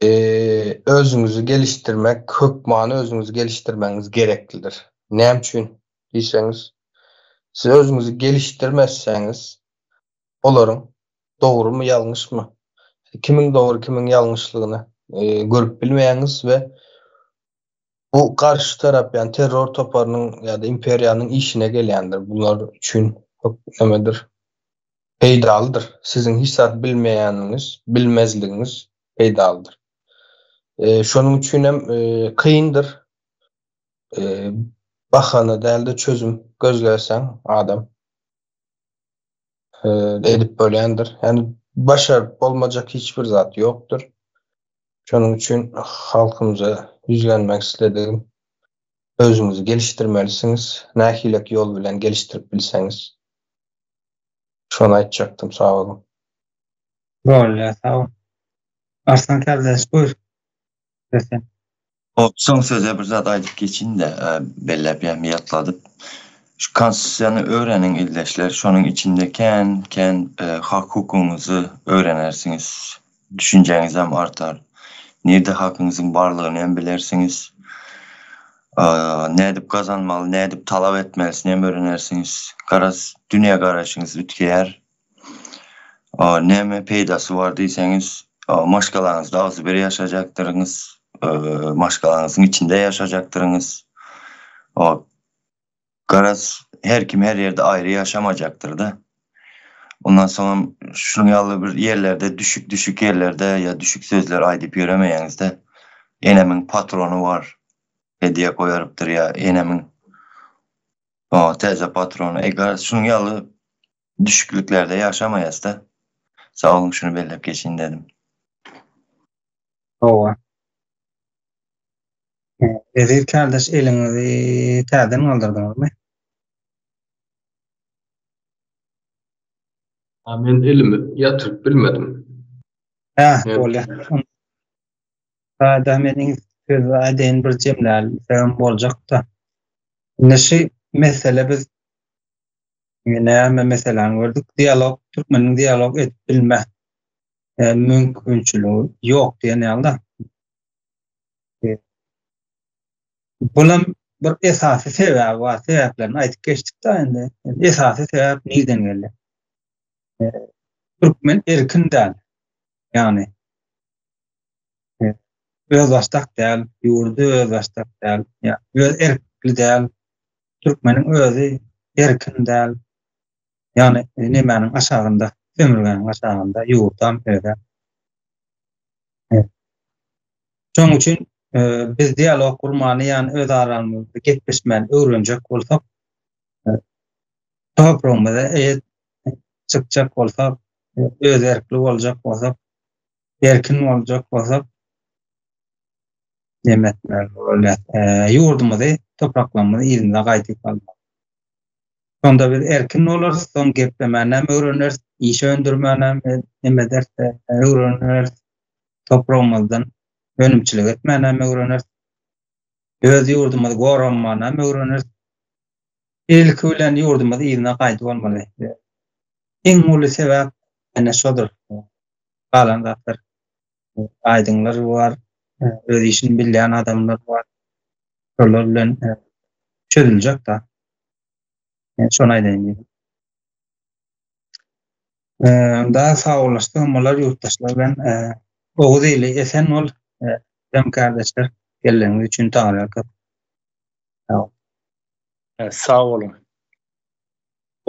Eee özüňizi gelişdirmek, hökmany özüňizi gelişdirmegiňiz gereklidir. Näme üçin diýseňiz, siz özüňizi gelişdirmezseňiz, olaryň dogrumy, ýalňyşmy, kimiň dogry, kimiň ýalňyşlygyny görüp bilmeýäňiz we bu garşy tarap, ýagny terror toparynyň ýa-da imperiýanyň işine gelýändir. Bular üçin nämedir? Peýdalydyr. Siziň hiç zat bilmeýäniňiz, bilmezligiňiz peýdalydyr. Şonuň üçin hem kyndyr. Bahana däl-de çözüm gözleseň adam edip bolýandyr. Ýagny başaryp bolmajak hiç bir zat ýokdur. Şonuň üçin halkymyza ýüzlenmek isledigim, özüňizi gelişdirmelisiňiz, nähilek ýol bilen gelişdirip bilseňiz. Şony aýtjakdym, sag boluň. Bolýar, sag bol. Arslan kardeş, buýur. Söz sen. Hop, soň söze bir zat aýdyp geçiň-de, belläp ýa ýatladyp. Şu konstitusiýany öwreniň ildeşler, şonuň içinde kän kän hak hukugyňyzy öwrenersiňiz, düşünjäňizem artar. Nirde hakyňyzyň barlygyny hem bilersiňiz. Nädip gazanmaly, nädip talap etmelisini hem öwrenersiňiz. Garaz, dünýä garaýşyňyz üýtgeýär. Näme peýdasy bar diýseňiz, maşgalaňyzda agzybir ýaşajakdyryňyz, maşgalaňyzyň içinde ýaşajakdyryňyz. Garaz, her kim her ýerde aýry ýaşamajakdyr-da. Ondan soňam şunuň ýaly bir ýerlerde düşük-düşük ýerlerde ýa düşük sözler aýdyp ýöremeýäňiz-de. Enemiň patrony bar, hedýe goýarypdyr ýa enemiň täze patrony. E, garaz, şunuň ýaly düşükliklerde ýaşamaýas-da. Sag boluň, şuny belläp geçeýin dedim. Hawa. Eziz kardeş eliňizi täzeden galdyrdyňyzmy? Ha, men elimi ýatyryp bilmedim. Hä, bolýar. Sada meniň söz aýdaýyn bir jemlälisem boljakda. Indi şu mesele biz näme meseläni gördük? Dialog, türkmeniň dialog edip bilme mümkinçiligi ýok diýen ýaly-da. Bulam bir esasy sebäbi bar. Sebäplerini aýdyp geçdik-de indi. Esasy sebäp nirden geldi? Türkmen erkin däl. Ýagny özbaşdak däl, ýurdy özbaşdak däl, ýa öz erkli däl. Türkmeniň özi erkin däl. Ýagny nemäniň aşagynda, sömürgäniň aşagynda ýurdam özem. Şonuň üçin biz dialog gurmany, ýagny öz aramyzda gepleşmäni öwrenjek bolsak, topragymyza eýe çykjak bolsak, öz erkli boljak bolsak, erkin boljak bolsak, neme etmeli bolýar? Ýurdumyzy, topraklarymyzy yzyna gaýdyp almaly. Şonda biz erkin bolarys, soň geplemänem öwreneris, iş öndürmänem neme ederis, öwreneris, topragymyzdan önümçilik etmänem öwreneris, öz ýurdumyzy goramanam öwreneris. Ilki bilen ýurdumyzy yzyna gaýdyp almaly. Iň uly sebäp. Ene şodur. Galan zatlar aýdyňlar bar, öz işini bilýän adamlar bar. Şolar bilen çözüljek da. Men şony aýdaýyn diýdim. Onda sagbollaşdyk olar ýurtdaşlar bilen. Oguz ili esen bol. Dem kardeşler geleniňiz üçin taňryýalkasyn. Sag bol. Sag boluň.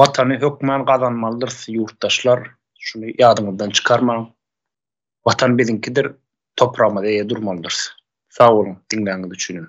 Watany hökman gazanmalydyrys ýurtdaşlar. Şuny ýadyňyzdan çykarmaň. Watan biziňkidir, topragymyza eýe durmalydyrys. Sag boluň diňläniňiz üçinem.